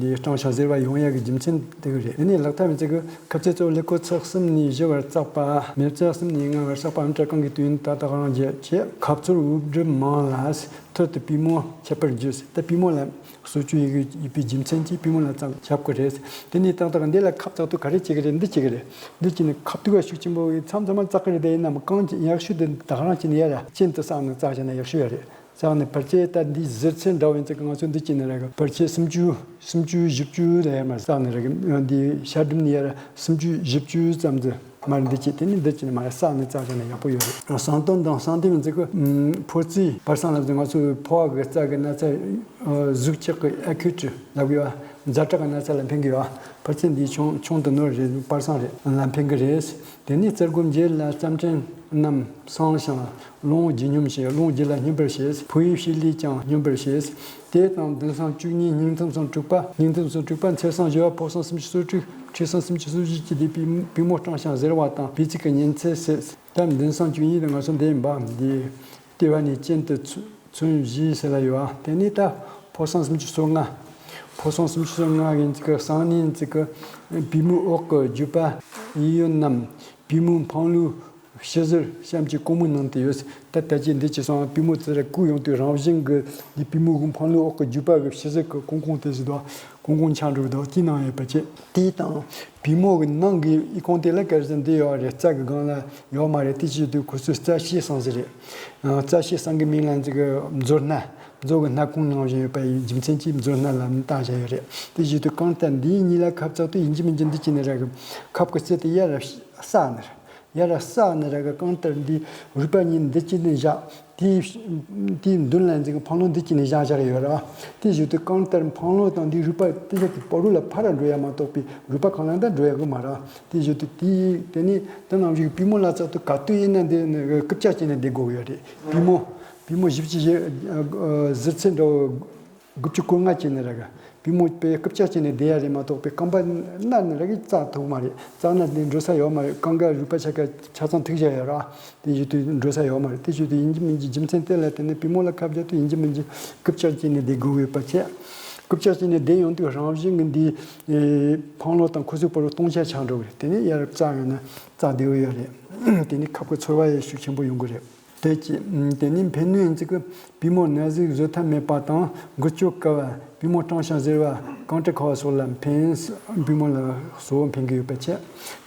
འདི་སྲང་ཤ་ཟེར་བ་ཡོང་ཡ་གི་རྒྱུ་མཚན་དེ་གི་རེད། དེ་ནས་ལག་ཐབས་མི་ཚེ་གི་ཁ་ཚེ་གཙོ་བོ་ཀླད་ཀོར་ཚེག་གསུམ་ནས་བཞི་བར་བཙགས་པ། མེ་བཙའ་གསུམ་ནས་ལྔ་བར་བསགས་པའམ་སྐྲ་རྐང་གི་དུས་ཡུན་ད་ལྟ་གང་རྒྱུ་བྱས། ཁབ་ཚུར་འུབ་སྒྲིབ་མང་ལ་ཐུར་དུ་པུས་མོ་ཁྱབ་པར་འགྱུར། ད་པུས་མོ་ལ་གསོ་བཅོས་ཡོད་ཀྱི་ཡོད་པའི་རྒྱུ་མཚན་གྱིས་པུས་མོ་ལ་ཙམ་ཁྱབ་ཀྱི་རེད། དེ་ནས་ཏག་ཏག་འདི་ལ་ཁབ་ཚགས་དུས་ག་རེ་བྱེད་ཀྱི་རེད། འདི་བྱེད་ཀྱི་རེད། འདི་བྱས་ནས་ཁབ་ཏུ་བ་ཤུགས་ཆེན་པོ་ཡིས་མཚམས་མཚམས་མ་བཙགས་ཀྱི་རེད། དེ་ཡིན་ནམ་གང་ཡག་ཤོས་དེ་ད་ག་རང་བྱས་ནས་ཡ་ལ་གཅིན་དུ་བསགས་ནས་བཙགས་བྱས་ན་ཡག་ཤོས་ཡ་རེད། བཙགས་ནས་ཕལ་ཆེར་ད་འདི་ཟུར་ཚད་འདྲ་བོ་ཡིན་ཙང་ང་ཚོ་འདི་བྱས་ནས་ར་གི་ཕལ་ཆེར་སུམ་ཅུ་སུམ་ཅུ་བཞི་བཅུ་ལ་ཡར་མར་བསགས་ནས་ར་གི་འདི་ཤ་སྒྲིམ་ནས་ཡར་སུམ་ཅུ་བཞི་བཅུ་ཙམ་ཙམ་མར་འདི་བྱས། དེ་ནས་འདི་བྱས་ནས་མར་བསགས་ནས་བཙགས་བྱས་ན་ཡག་པོ་ཡོད་རེད། གསང་སྟོན་དང་གསང་ལྡེམ་ཡིན་ཙང་གི་ཕོ་རྩིས་པར་སང་ལབ་ཙང་ང་ཚོ་ཕོ་བ་གི་རྩ་གི་ན་ཚ་གཟུགས་ཁྱག་གི་ཨ་ཁུ་ཀྲི་ལབ་གི་ཡོད། ཛ་དྲག་གི་ན་ཚ་ལ་ཕན་གི་ཡོད། ཕར་ཚད་འདིའི་ཆུང་ཆུང་དུ་ནོར་རེད། པར་སང་རེད་ལ་ཕན་གི་རེད། དེ་ནས་རྩ་སྒོ་འབྱེད་ལ་རྩམ་ཕྲན་རྣམས་སངས་ཤིང་རླུང་རྒྱུ་སྙོམས་བྱེད། རླུང་རྒྱུ་ལ་སྙོམས་པར་བྱེད། ཕོ་བའི་ཕྱི་ལུས་ཀྱང་སྙོམས་པར་བྱེད། དེ་དང་མདུན་སང་བཅུ་གཉིས་སྙིང་ཐུམ་སང་དྲུག་པ། སྙིང་ཐུམ་སང་དྲུག་པ། མཚེར་སང་བཞི་བ། ཕོ་སང་སུམ་ཅུ་སོ་དྲུག་མཁྲིས་སང་སུམ་ཅུ་སོ་བཞི་བཅས་ཏེ་པུས་པུས་མོ་སྐྲངས་ཤིང་གཟེར་བ་དང་པུས་ཚིགས་ཀྱི་གཉན་ཚད་སེལ། ད་མདུན་སང་བཅུ་གཉིས་དེ་ང་ཚོ་འདི་ཡིན་པ། འདི་ལྟེ་བ་ནས་གཅིན་དུ་ཚུ་ཚོན་བཞི་ཟེར་ལ་ཡོད་ཨ། དེ་ནས་ད་ཕོ་སང་སུམ་ཅུ་སོ་ལྔ། ཕོ་སང་སུམ་ཅུ་སོ་ལྔ་ཡིན་ཙི་གི་གསང་ནི་ཡིན་ཙི་གི་པུས་མོའི་འོག་གི་རྒྱུད་པ་གཡས་གཡོན་རྣམས། པུས་མོའི་འཕང་ལོའི་ཕྱི་ཟུར་གཤམ་གྱི་ཀོང་མོའི་ནང་དུ་ཡོད། ད་ལྟ་ཅི་འདི་ཅི་སོང་། པུས་མོ་ཙི་ར་བཀུག་ཡོང་དུས་རང་བཞིན་གྱི་འདི་པུས་མོ་གི་འཕང་ལོའི་འོག་གི་རྒྱུད་པ་གི་ཕྱི་ཟུར་གི་ཀོང་ཀོང་དེ་ཟིག་དང་ཀོང་ཀོང་ཆགས་འགྲོ་གི་འདུག་དེའི་ནང་ཡོད་པ་བྱས། དེ་དང་པུས་མོ་གི་ནང་གི་ཨི་ཁུང་དེ་ལ་ག་རེ་ཟེར་འདི་ཡོད་རེད། རྩ་གི་སྒང་ལ་ཡོད་མ་རེད། དེ་བྱེད་དུས་ཁོ་ཚོའི་རྩ་ཤེད་སང་ཟིག་རེད། རྩ་ཤེད་སང་གི་མིང་ལ་འཛི་གི་མཛོ་སྣ། མཛོ་གི་སྣ་ཁུང་ནང་བཞིན་ཡོད་པ་ཡི་རྒྱུ་མཚན་གྱིས་མཛོ་སྣ་ལ་མིང་བཏགས་བཞག་ཡོད་རེད། དེ་བྱེད་དུས་གང་ལྟར་འདིའི་གཉིས་ལ་ཁབ་ཚགས་དུས་ཡིན་གཅིག་མིན་གཅིག་འདི་གཅིག་ནས་ར་གི་ཁབ་གི་རྩེ་དེ་ཡར་བསགས་ནས་ར། ཡར་བསགས་ནས་ར་གི་གང་ལྟར་འདི་རུས་པ་གཉིས་འདི་གཅིག་ནས་བཞག་དེའི་དེའི་མདུན་ལ་འཛིན་གི་འཕང་ལོ་འདི་གཅིག་ནས་བཞག་བཞག་ཡོད་ར། དེ་བཞིན་དུ་གང་ལྟར་འཕང་ལོ་དང་འདིའི་རུས་པ་དེ་ཞག་གི་བར་རུ་ལ་ཕར་འགྲོ་ཡ་མ་གཏོགས་པའི་རུས་པ་གང་ལ་འདི་འགྲོ་ཡ་གི་མ་ར། དེ་བཞིན་དུ་དེའི་དེ་ནས་དེ་ནང་བཞིན་པུས་མོ་ལ་ཚགས་དུ་ག་དུས་ཡིན་ན་འདི་ནི་རྐུབ་བཀྱག་བྱས་ནས་བསྡད་དགོས་ཡོད་རེད། པུས་མོ་པུས་མོ་བཞི་བཅུ་ཞེ་ཟུར་ཚད་འདྲ་བོ། དགུ་བཅུ་གོ་ལྔ་བྱས་ནས་ར་གི་པུས་མོ་པའི་རྐུབ་བཀྱག་བྱས་ནས་བསྡད་ཡ་རེད་མ་གཏོགས་པའི་རྐང་པ་སྣ་ནས་ར་གི་བཙགས་ཐུབ་མ་རེད། བཙགས་ན་དེ་འགྲོ་ས་ཡོད་མ་རེད། རྐང་ཀ་རུས་པ་ཆ་ག་ཆ་ཚང་ཐུག་བཞག་ཡོད་ར། དེ་བཞིན་དུ་འགྲོ་ས་ཡོད་མ་རེད། དེ་བཞིན་དུ་ཡིན་གཅིག་མིན་གཅིག་རྒྱུ་མཚན་དེ་ལ་བརྟེན་ནས་པུས་མོ་ལ་ཁབ་རྒྱག་དུས་ཡིན་གཅིག་མིན་གཅིག་རྐུབ་བཀྱག་བྱས་ནས་བསྡད་དགོས་ཡོད་པ་བྱས། རྐུབ་བཀྱག་བྱས་ནས་བསྡད་ཡོང་དུས་རང་བཞིན་གྱི་འདི་འཕང་ལོ་དང་ཁོ་ཚོའི་བར་དུ་སྟོང་ཆ་ཆགས་འགྲོ་གི་རེད། དེ་ནས་ཡར་བཙགས་ཡོང་ན་བཙགས་བསྡད་ཡོད་རེད། དེ་ནས་ཁབ་ཀྱི་ཚོར་བ་ཡང་ཤུགས་ཆེན་པོ་ཡོང་གི་རེད། དེ་ཀྱི་དེ་ནི་ཕན་ནུས་ཡིན་ཙི་གི་པུས་མོ་ན་ཟུག་བཟོད་ཐབས་མེད་པ་དང་འགུལ་སྐྱོད་དཀའ་བ། པུས་མོ་སྐྲངས་ཤིང་གཟེར་བ། རྐང་དྲི་ཁ་བ་སོགས་ལ་ཕན། པུས་མོ་ལ་གཙོ་བོ་ཕན་གྱི་ཡོད་པ་བྱས།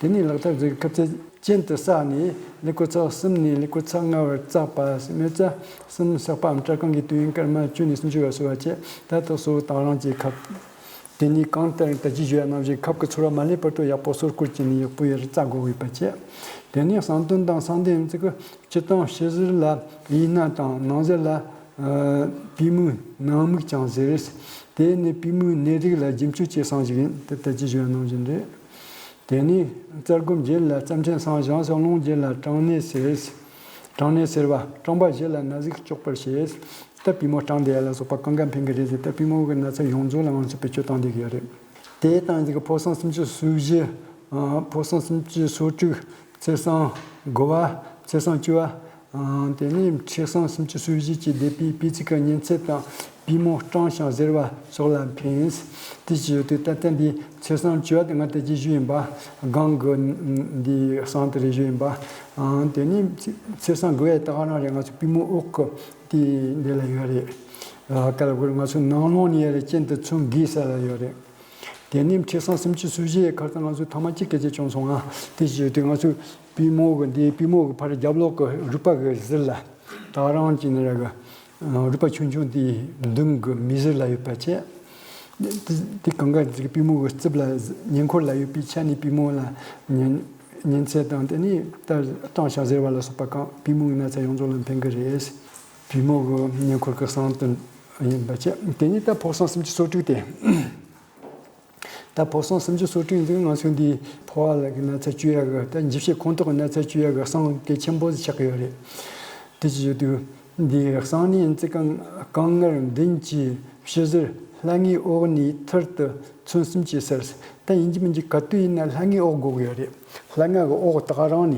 དེ་ནི་ལག་ཐབས་ཟིག་ཁབ་རྩེ་གཅིན་དུ་བསགས་ནས་ཀླད་ཀོར་ཚེག་གསུམ་ནས་ཀླད་ཀོར་ཚེག་ལྔ་བར་བཙགས་པ། མེ་བཙའ་གསུམ་བསགས་པའམ་སྐྲ་རྐང་གི་དུས་ཡུན་སྐར་མ་བཅུ་ནས་སུམ་ཅུ་བར་སོ་བ་བྱས། ད་ལྟ་གཙོ་བོ་དེ་རང་གི་ཁབ། དེ་ནས་གང་ལྟར་ད་ཅི་ཞུ་ཡ་ནང་བཞིན་ཁབ་ཀྱི་ཚོར་བ་མ་སླེབས་བར་དུ་ཡག་པོ་སོར་བསྐོར་བྱས་ནས་ཡག་པོ་ཡར་བཙགས་དགོས་ཡོད་པ་བྱས། དེ་ནས་གསང་སྟོན་དང་གསང་ལྡེམ་ཡིན་ཙི་གི་སྤྱིར་བཏང་ཕྱི་ཟུར་ལ་གཡས་སྣ་དང་ནང་ཟུར་ལ་ཨ་པུས་མོའི་ནང་མིག་ཀྱང་ཟེར། དེ་ནི་པུས་མོའི་ནད་རིགས་ལ་རྒྱུ་མཆོག་ཅེས་གསུངས་ཤིག་ཡིན། དེ་ལྟར་ཅི་ཞུ་བ་ནང་བཞིན་རེད། དེ་ནི་རྩ་སྒོ་འབྱེད་ལ་རྩམ་ཕྲན་སངས་ཞིང་། སོགས་རླུང་རྒྱུ་ལ་སྐྲངས་ནད་སེལ། སྐྲངས་ནད་སེལ་བ། སྐྲངས་པ་ཞི་ལ་ན་ཟུག་གཅོག་པར་བྱེད། ད་པུས་མོ་སྐྲངས་བསྡད་ཡ་ལ་སོགས་པ་གང་ག་ཕན་གི་རེད་ཟེར། ད་པུས་མོ་གི་ན་ཚ་ཡོངས་རྫོགས་ལ་ང་ཚོས་བེད་སྤྱོད་བཏང་བསྡད་གི་ཡོད་རེད། དེ་དང་གཅིག་གི་ཕོ་སང་སུམ་ཅུ་སོ་བཞི། ཨ་ཕོ་སང་སུམ་ཅུ་སོ་དྲུག་མཚེར་སང་དགུ་བ། མཚེར་སང་བཅུ་བ། ཨ་དེ་ནས་མཁྲིས་སང་སུམ་ཅུ་སོ་བཞི་གི་སྡེ་པའི་པུས་ཚིགས་ཀྱི་གཉན་ཚད་དང་པུས་མོ་སྐྲངས་ཤིང་གཟེར་བ་སོགས་ལ་ཕན། དེ་ཅི་ཡོད་དུས་ད་ལྟ་འདི་མཚེར་སང་བཅུ་བ་དེ་ང་ད་ཅི་ཞུས་ཡིན་པ། སྒང་གི་འདི་སང་དེ་རེད་ཞུས་ཡིན་པ། ཨ་དེ་ནས་མཚེར་སང་དགུ་བའི་ད་ག་རང་རེད། ང་ཚོ་པུས་མོ་འོག་གི་དེ་འདི་ལ་ཡོད་རེད། ཨ་ག་ལ་གོ་ང་ཚོ་ནང་ལོགས་ནས་ཡོད་རེད། གཅིན་དུ་ཚོན་གི་ས་ལ་ཡོད་རེད། དེ་ནས་མཁྲིས་སང་སུམ་ཅུ་སོ་བཞི་ཡི་ཁར་ད་ང་ཚོས་ཐ་མ་གཅིག་སྐད་ཆ་བྱུང་སོང་ང་། དེ་བྱས་ཏེ་ང་ཚོས་པུས་མོ་གི་འདི་པུས་མོ་གི་ཕར་རྒྱབ་ལོགས་ཀྱི་རུས་པ་གི་ཟུར་ལ་ད་རང་གཅིག་ནི་ར་གི་རུས་པ་ཆུང་ཆུང་དེའི་མདུན་གྱི་མིག་ཟུར་ལ་ཡོད་པ་བྱས། དེ་དེ་གང་ག་ཅིག་པུས་མོ་གི་རྩིབས་ལ་ཉེ་འཁོར་ལ་ཡོད་པའི་ཆ་ནས་པུས་མོ་ལ་ཉེ་ཉེ་ཚད་དང་དེ་ནས་ད་སྐྲངས་ཤིང་གཟེར་བ་ལ་སོགས་པ་གང་པུས་མོ་གི་ན་ཚ་ཡོངས་རྫོགས་ལ་ཕན་གི་རེད། པུས་མོ་གི་ཉེ་འཁོར་གྱི་སང་དོན་ཡིན་པ་བྱས། དེ་ནས་ད་ཕོ་སང་སུམ་ཅུ་སོ་དྲུག་དེ། ད་ཕོ་སང་སུམ་ཅུ་སོ་དྲུག་འདི་ང་ཚོ་འདི་ཕོ་བ་ལ་གི་ན་ཚ་བཅོས་ཡ་གི་ད་འཇུ་བྱེད་ཁོང་ཐོག་གི་ན་ཚ་བཅོས་ཡ་གི་སང་གལ་ཆེན་པོ་ཞིག་ཆགས་ཀྱི་ཡོད་རེད། དེ་ཅི་ཡོད་དུས། འདིའི་གསང་གནས་ཡིན་ཚེ་གང་གང་ངར་མདུན་གྱི་ཕྱི་ཟུར་ལྷ་ངའི་འོག་ནས་ཐུར་དུ་མཚོན་སུམ་ཅུ་ཟེར། ད་ཡིན་གྱི་མིན་གྱི་ག་དུས་ཡིན་ན་ལྷ་ངའི་འོག་དགོས་ཀྱི་ཡོད་རེད། ལྷ་ང་གི་འོག་དག་རང་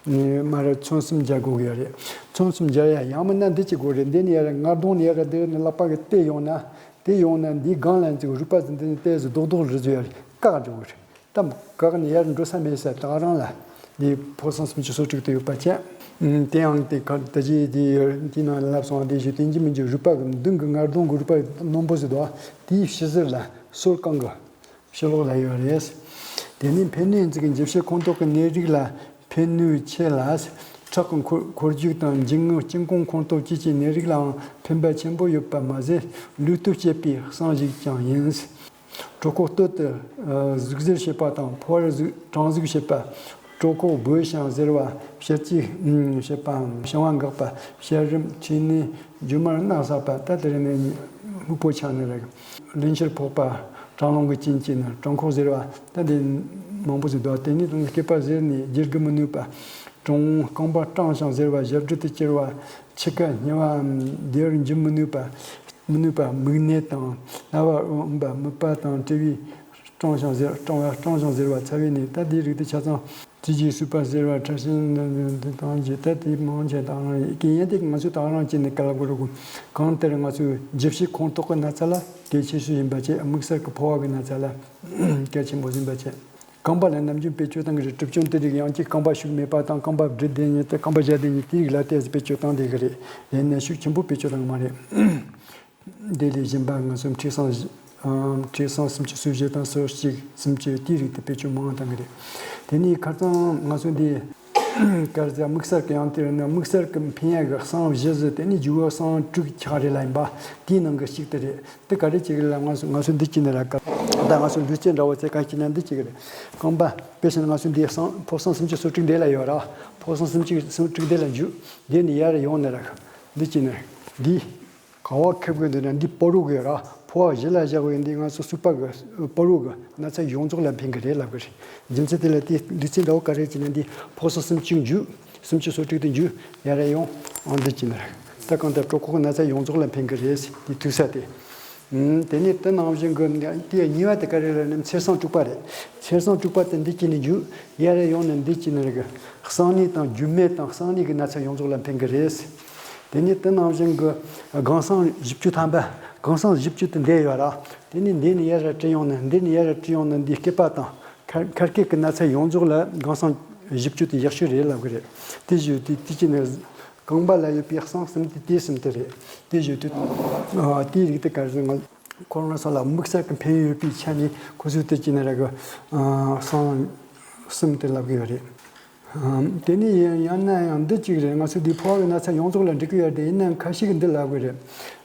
ནས་མར་མཚོན་སུམ་སྦྱར་དགོས་ཀྱི་ཡོད་རེད། མཚོན་སུམ་སྦྱར་ཡ་ཡང་མིན་ན་འདི་ཅི་དགོས་རེད། འདི་ནས་ཡར་ངར་གདོང་ནས་ཡར་འདི་ནས་ལག་པ་གི་དེ་ཡོང་ན། དེ་ཡོང་ན་འདིའི་སྒང་ལ་འཛུགས་རུས་པ་ཟིན་དེ་ནས་ཏོག་ཙམ་རྡོག་རྡོག་རེ་བཟོས་ཡ་རེད། བཀག་འགྲོ་གི་རེད། ད་བཀག་ནས་ཡར་འགྲོ་ས་མེད་ས་ད་རང་ལ་འདི་ཕོ་གསང་སུམ་ཅུ་སོ་དྲུག་དེ་ཡོད་པ་བྱས། ཨུམ། དེ་ཡང་དེ་ག་ད་ཅི་དེ་དེ་ནང་ལ་ལབ་སོང་བ་དེ་བཞིན་དེ་ཡིན་གྱི་མིན་གྱི་རུས་པ་གི་མདུན་གྱི་ངར་གདོང་གི་རུས་པ་རྣོན་པོ་ཟེར་དོ། དེའི་ཕྱི་ཟུར་ལ་སོར་རྐང་གི་ཕྱི་ལོགས་ལ་ཡོད་རེད། དེ་ནས་འཕེན་ནུས་ཡིན་ཚེ་གི་འཇུ་བྱེད་ཁོང་ཁྲོ་གི་ནད་རིགས་ལ་འཕེན་ནུས་ཆེ་ལ། ཁྲག་གི་འཁོར་འཁོར་རྒྱུག་དང་འཇིང་ངུ་སྐྱིན་གོང་ཁོང་ཁྲོ་བཅས་ཀྱི་ནད་རིགས་ལའང་ཕན་པ་ཆེན་པོ་ཡོད་པ་མ་ཟད། ལུས་སྟོབས་བསྐྱེད་པའི་གསང་ཞིག་ཀྱང་ཡིན། གྲོད་ཁོག་སྟོད་དུ་ཨ་ཟུག་གཟེར་བྱེད་པ་དང་ཕོ་བར་ཟུག་གྲང་ཟུག་བྱེད་པ། གྲོད་ཁོག་སྦོས་ཤིང་གཟེར་བ། བཤལ་གཅིག་ཨུམ་བྱེད་པའམ་བྱིང་བ་འགག་པ། བཤལ་རིམས། མཁྲིས་ནད། རྒྱུ་མར་རྣག་ཟགས་པ། ད་དེ་རིང་ནས་སྨུག་པོ་ཆགས་ནས་རེད། ལུས་ཕྱིར་ཕོག་པ། གྲང་རླུང་གི་རྐྱེན་གྱིས་ནི་གྲང་ཁོག་གཟེར་བ། ད་འདི་མང་པོ་ཞིག་འདུག་དེ་ནས་དང་སྐེད་པ་གཟེར་ནས་བརྗེད་དགོས་མི་ནུས་པ། གྲང་། རྐང་པ་སྐྲངས་ཤིང་གཟེར་བ། ཞབས་རྡུལ་དུ་གྱུར་བ། འཆི་ཁ་སྙི་བའམ་བདེ་བར་འཇུ་མི་ནུས་པ། མི་ནུས་པ། མིག་ནད་དང་སྣ་བ་འོན་པ། མིད་པ་དང་དཀྲིས་པའི་སྐྲངས་ཤིང་གཟེར། སྐྲངས་པ། སྐྲངས་ཤིང་གཟེར་བ། ཚ་བའི་ནད། ད་འདིའི་རིགས་དེ་ཆ་ཚང་དྲི་ཞིག་གསུས་པ་གཟེར་བ། ཁྲག་ཤིང་དང་བཅས་ད་དེ་མང་ཆེ་དང་རྐྱེན་ཡིན་ཏེ་ང་ཚོས་ད་རང་བྱས་ནས་ག་ལ་དགོས་རོགས། གང་ལྟར་ང་ཚོས་འཇུ་བྱེད་ཁོང་ཁྲོ་གི་ན་ཚ་ལ་གལ་ཆེ་ཤོས་ཡིན་པ་བཅས། དམིགས་བསལ་གྱི་ཕོ་བ་གི་ན་ཚ་ལ་གལ་ཆེན་པོ་ཡིན་པ་བཅས། རྐང་པ་ལ་ནམ་རྒྱུན་བེད་སྤྱོད་བཏང་གི་རེད། གྲུབ་ཆུང་དེ་རིགས་ཡང་གཅིག་རྐང་པ་ཤུགས་མེད་པ་དང་། རྐང་པ་སྦྲིད་བསྡད་མཁན་དེ། རྐང་པ་བཞར་བསྡད་མཁན་དེ་རིགས་ལ་ཏོག་ཙམ་བེད་སྤྱོད་བཏང་བསྡད་ཀྱི་རེད། ཡིན་ནའི་ཤུགས་ཆེན་པོ་བེད་སྤྱོད་བཏང་གི་མ་རེད། དེ་ལས་གཞན་པ་ང་ཚོ་མཁྲིས་གསང་། ཨམ། མཁྲིས་གསང་སུམ་ཅུ་སོ་བཞི་དང་སོ་གཅིག་སུམ་ཅུ་དེའི་རིགས་དེ་བེད་སྤྱོད་མང་བ་བཏང་གི་རེད། དེ་ནས་ཁ་སང་ང་ཚོ་འདི་ག་རེ་ཟེར། དམིགས་བསལ་གྱི་ཡང་དེ་རེད་ན། དམིགས་བསལ་གྱི་འཕེན་ཡ་གི་གསང་བཞི་ཟེར། དེ་ནས་རྒྱུ་བ་གསང་དྲུག་ཆགས་རེད་ལབ་ཡིན་པ། དེའི་ནང་གི་གཅིག་དེ་རེད། དེ་ག་རེ་བྱེད་གི་ལ། ང་ཚོ་ང་ཚོ་འདི་བྱས་ནས་ར་ཀ་ད་ང་ཚོ་ལུས་རྩལ་འདྲ་བོ་རྩེ་ག་བྱས་ན་འདི་བྱེད་གི་རེད། རྐང་པ། དཔེ་བྱས་ན་ང་ཚོ་འདི་གསང་ཕོ་གསང་སུམ་ཅུ་སོ་དྲུག་འདི་ལ་ཡོད་ར། ཕོ་གསང་སུམ་ཅུ་སོ་དྲུག་འདི་ལ་འཇུ། འདི་ནས་ཡར་ཡོང་ནས་ར་འདི་བྱས་ནས་འདི། ག་བ་ཁེབས་གི་འདུག་ན་འདི་སྤོ་རུ་གི་ར། ཕོ་བ་གཞི་ལ་བཞག་པའི་འདི་ང་ཚོ་གསུས་པ་གི་སྤོ་རུ་གི་ན་ཚ་ཡོངས་རྫོགས་ལ་ཕན་གི་རེད་ལབ་གི་རེད། རྒྱུ་མཚན་དེ་ལ་དེ་ལུས་རྩལ་འདྲ་བོ་ག་རེ་བྱས་ན་འདི་ཕོ་གསང་སུམ་ཅུ་འཇུ། སུམ་ཅུ་སོ་དྲུག་དེ་འཇུ། ཡར་ཡོང་། ཨང་འདི་བྱས་ནས་ད་གང་ལྟར་གྲོད་ཁོག་ན་ཚ་ཡོངས་རྫོགས་ལ་ཕན་གི་རེད། འདི་ཐུག་ས་དེ། ཨུམ། དེ་ནས་དེ་ནང་བཞིན་གི་དེ་གཉིས་པ་དེ་ག་རེ་རེད་ན་མཚེར་གསང་དྲུག་པ་རེད། མཚེར་གསང་དྲུག་པ་དེ་འདི་བྱས་ནས་འཇུ། ཡར་ཡོང་ནས་འདི་བྱས་ནས་རེད་གི། གསང་གནས་དང་རྒྱུ་མེད་དང་གསང་གནས་ཀྱི་ན་ཚ་ཡོངས་རྫོགས་ལ་ཕན་གི་རེད། དེ་ནས་དེ་ནང་བཞིན་གྱི་སྒང་གསང་བཞི་བཅུ་ཐམ་པ། སྒང་གསང་བཞི་བཅུ་དེ་འདི་ཡོད་ར། དེ་ནས་འདི་ནས་ཡར་ར་བྲིས་ཡོང་ན། འདི་ནས་ཡར་ར་བྲིས་ཡོང་ན་འདི་སྐེད་པ་དང་ཁ་ཁ་སྐེ་གི་ན་ཚ་ཡོངས་རྫོགས་ལ་སྒང་གསང་བཞི་བཅུ་དེ་ཡག་ཤོས་རེད་ལབ་གི་རེད། དེ་བཞིན་དེ་དེ་ཅི་ནས་རྐང་པ་ལ་ཡོད་པའི་གསང་གསུམ་དེ་དེ་གསུམ་དེ་རེད། དེ་བཞིན་དུ་ཨ་དེའི་རིགས་དེ་ག་རེ་ང་ཁོ་རང་ས་ལ་དམིགས་བསལ་གྱི་ཕན་ཡོད་པའི་ཆ་ནས་ཁོ་ཚོས་དེ་ཅི་ནས་ར་གི་ཨ་གསང་གསུམ་དེ་ལབ་གི་ཡོད་རེད། དེ་ནས་ཡང་ཡང་ན་ཡང་འདི་གཅིག་རེད། ང་ཚོ་འདི་ཕོ་བ་གི་ན་ཚ་ཡོངས་རྫོགས་ལ་འགྲིག་གི་ཡོད་རེད། ཡིན་ནའང་ཁ་ཤས་ཀྱིས་འདི་ལབ་གི་རེད།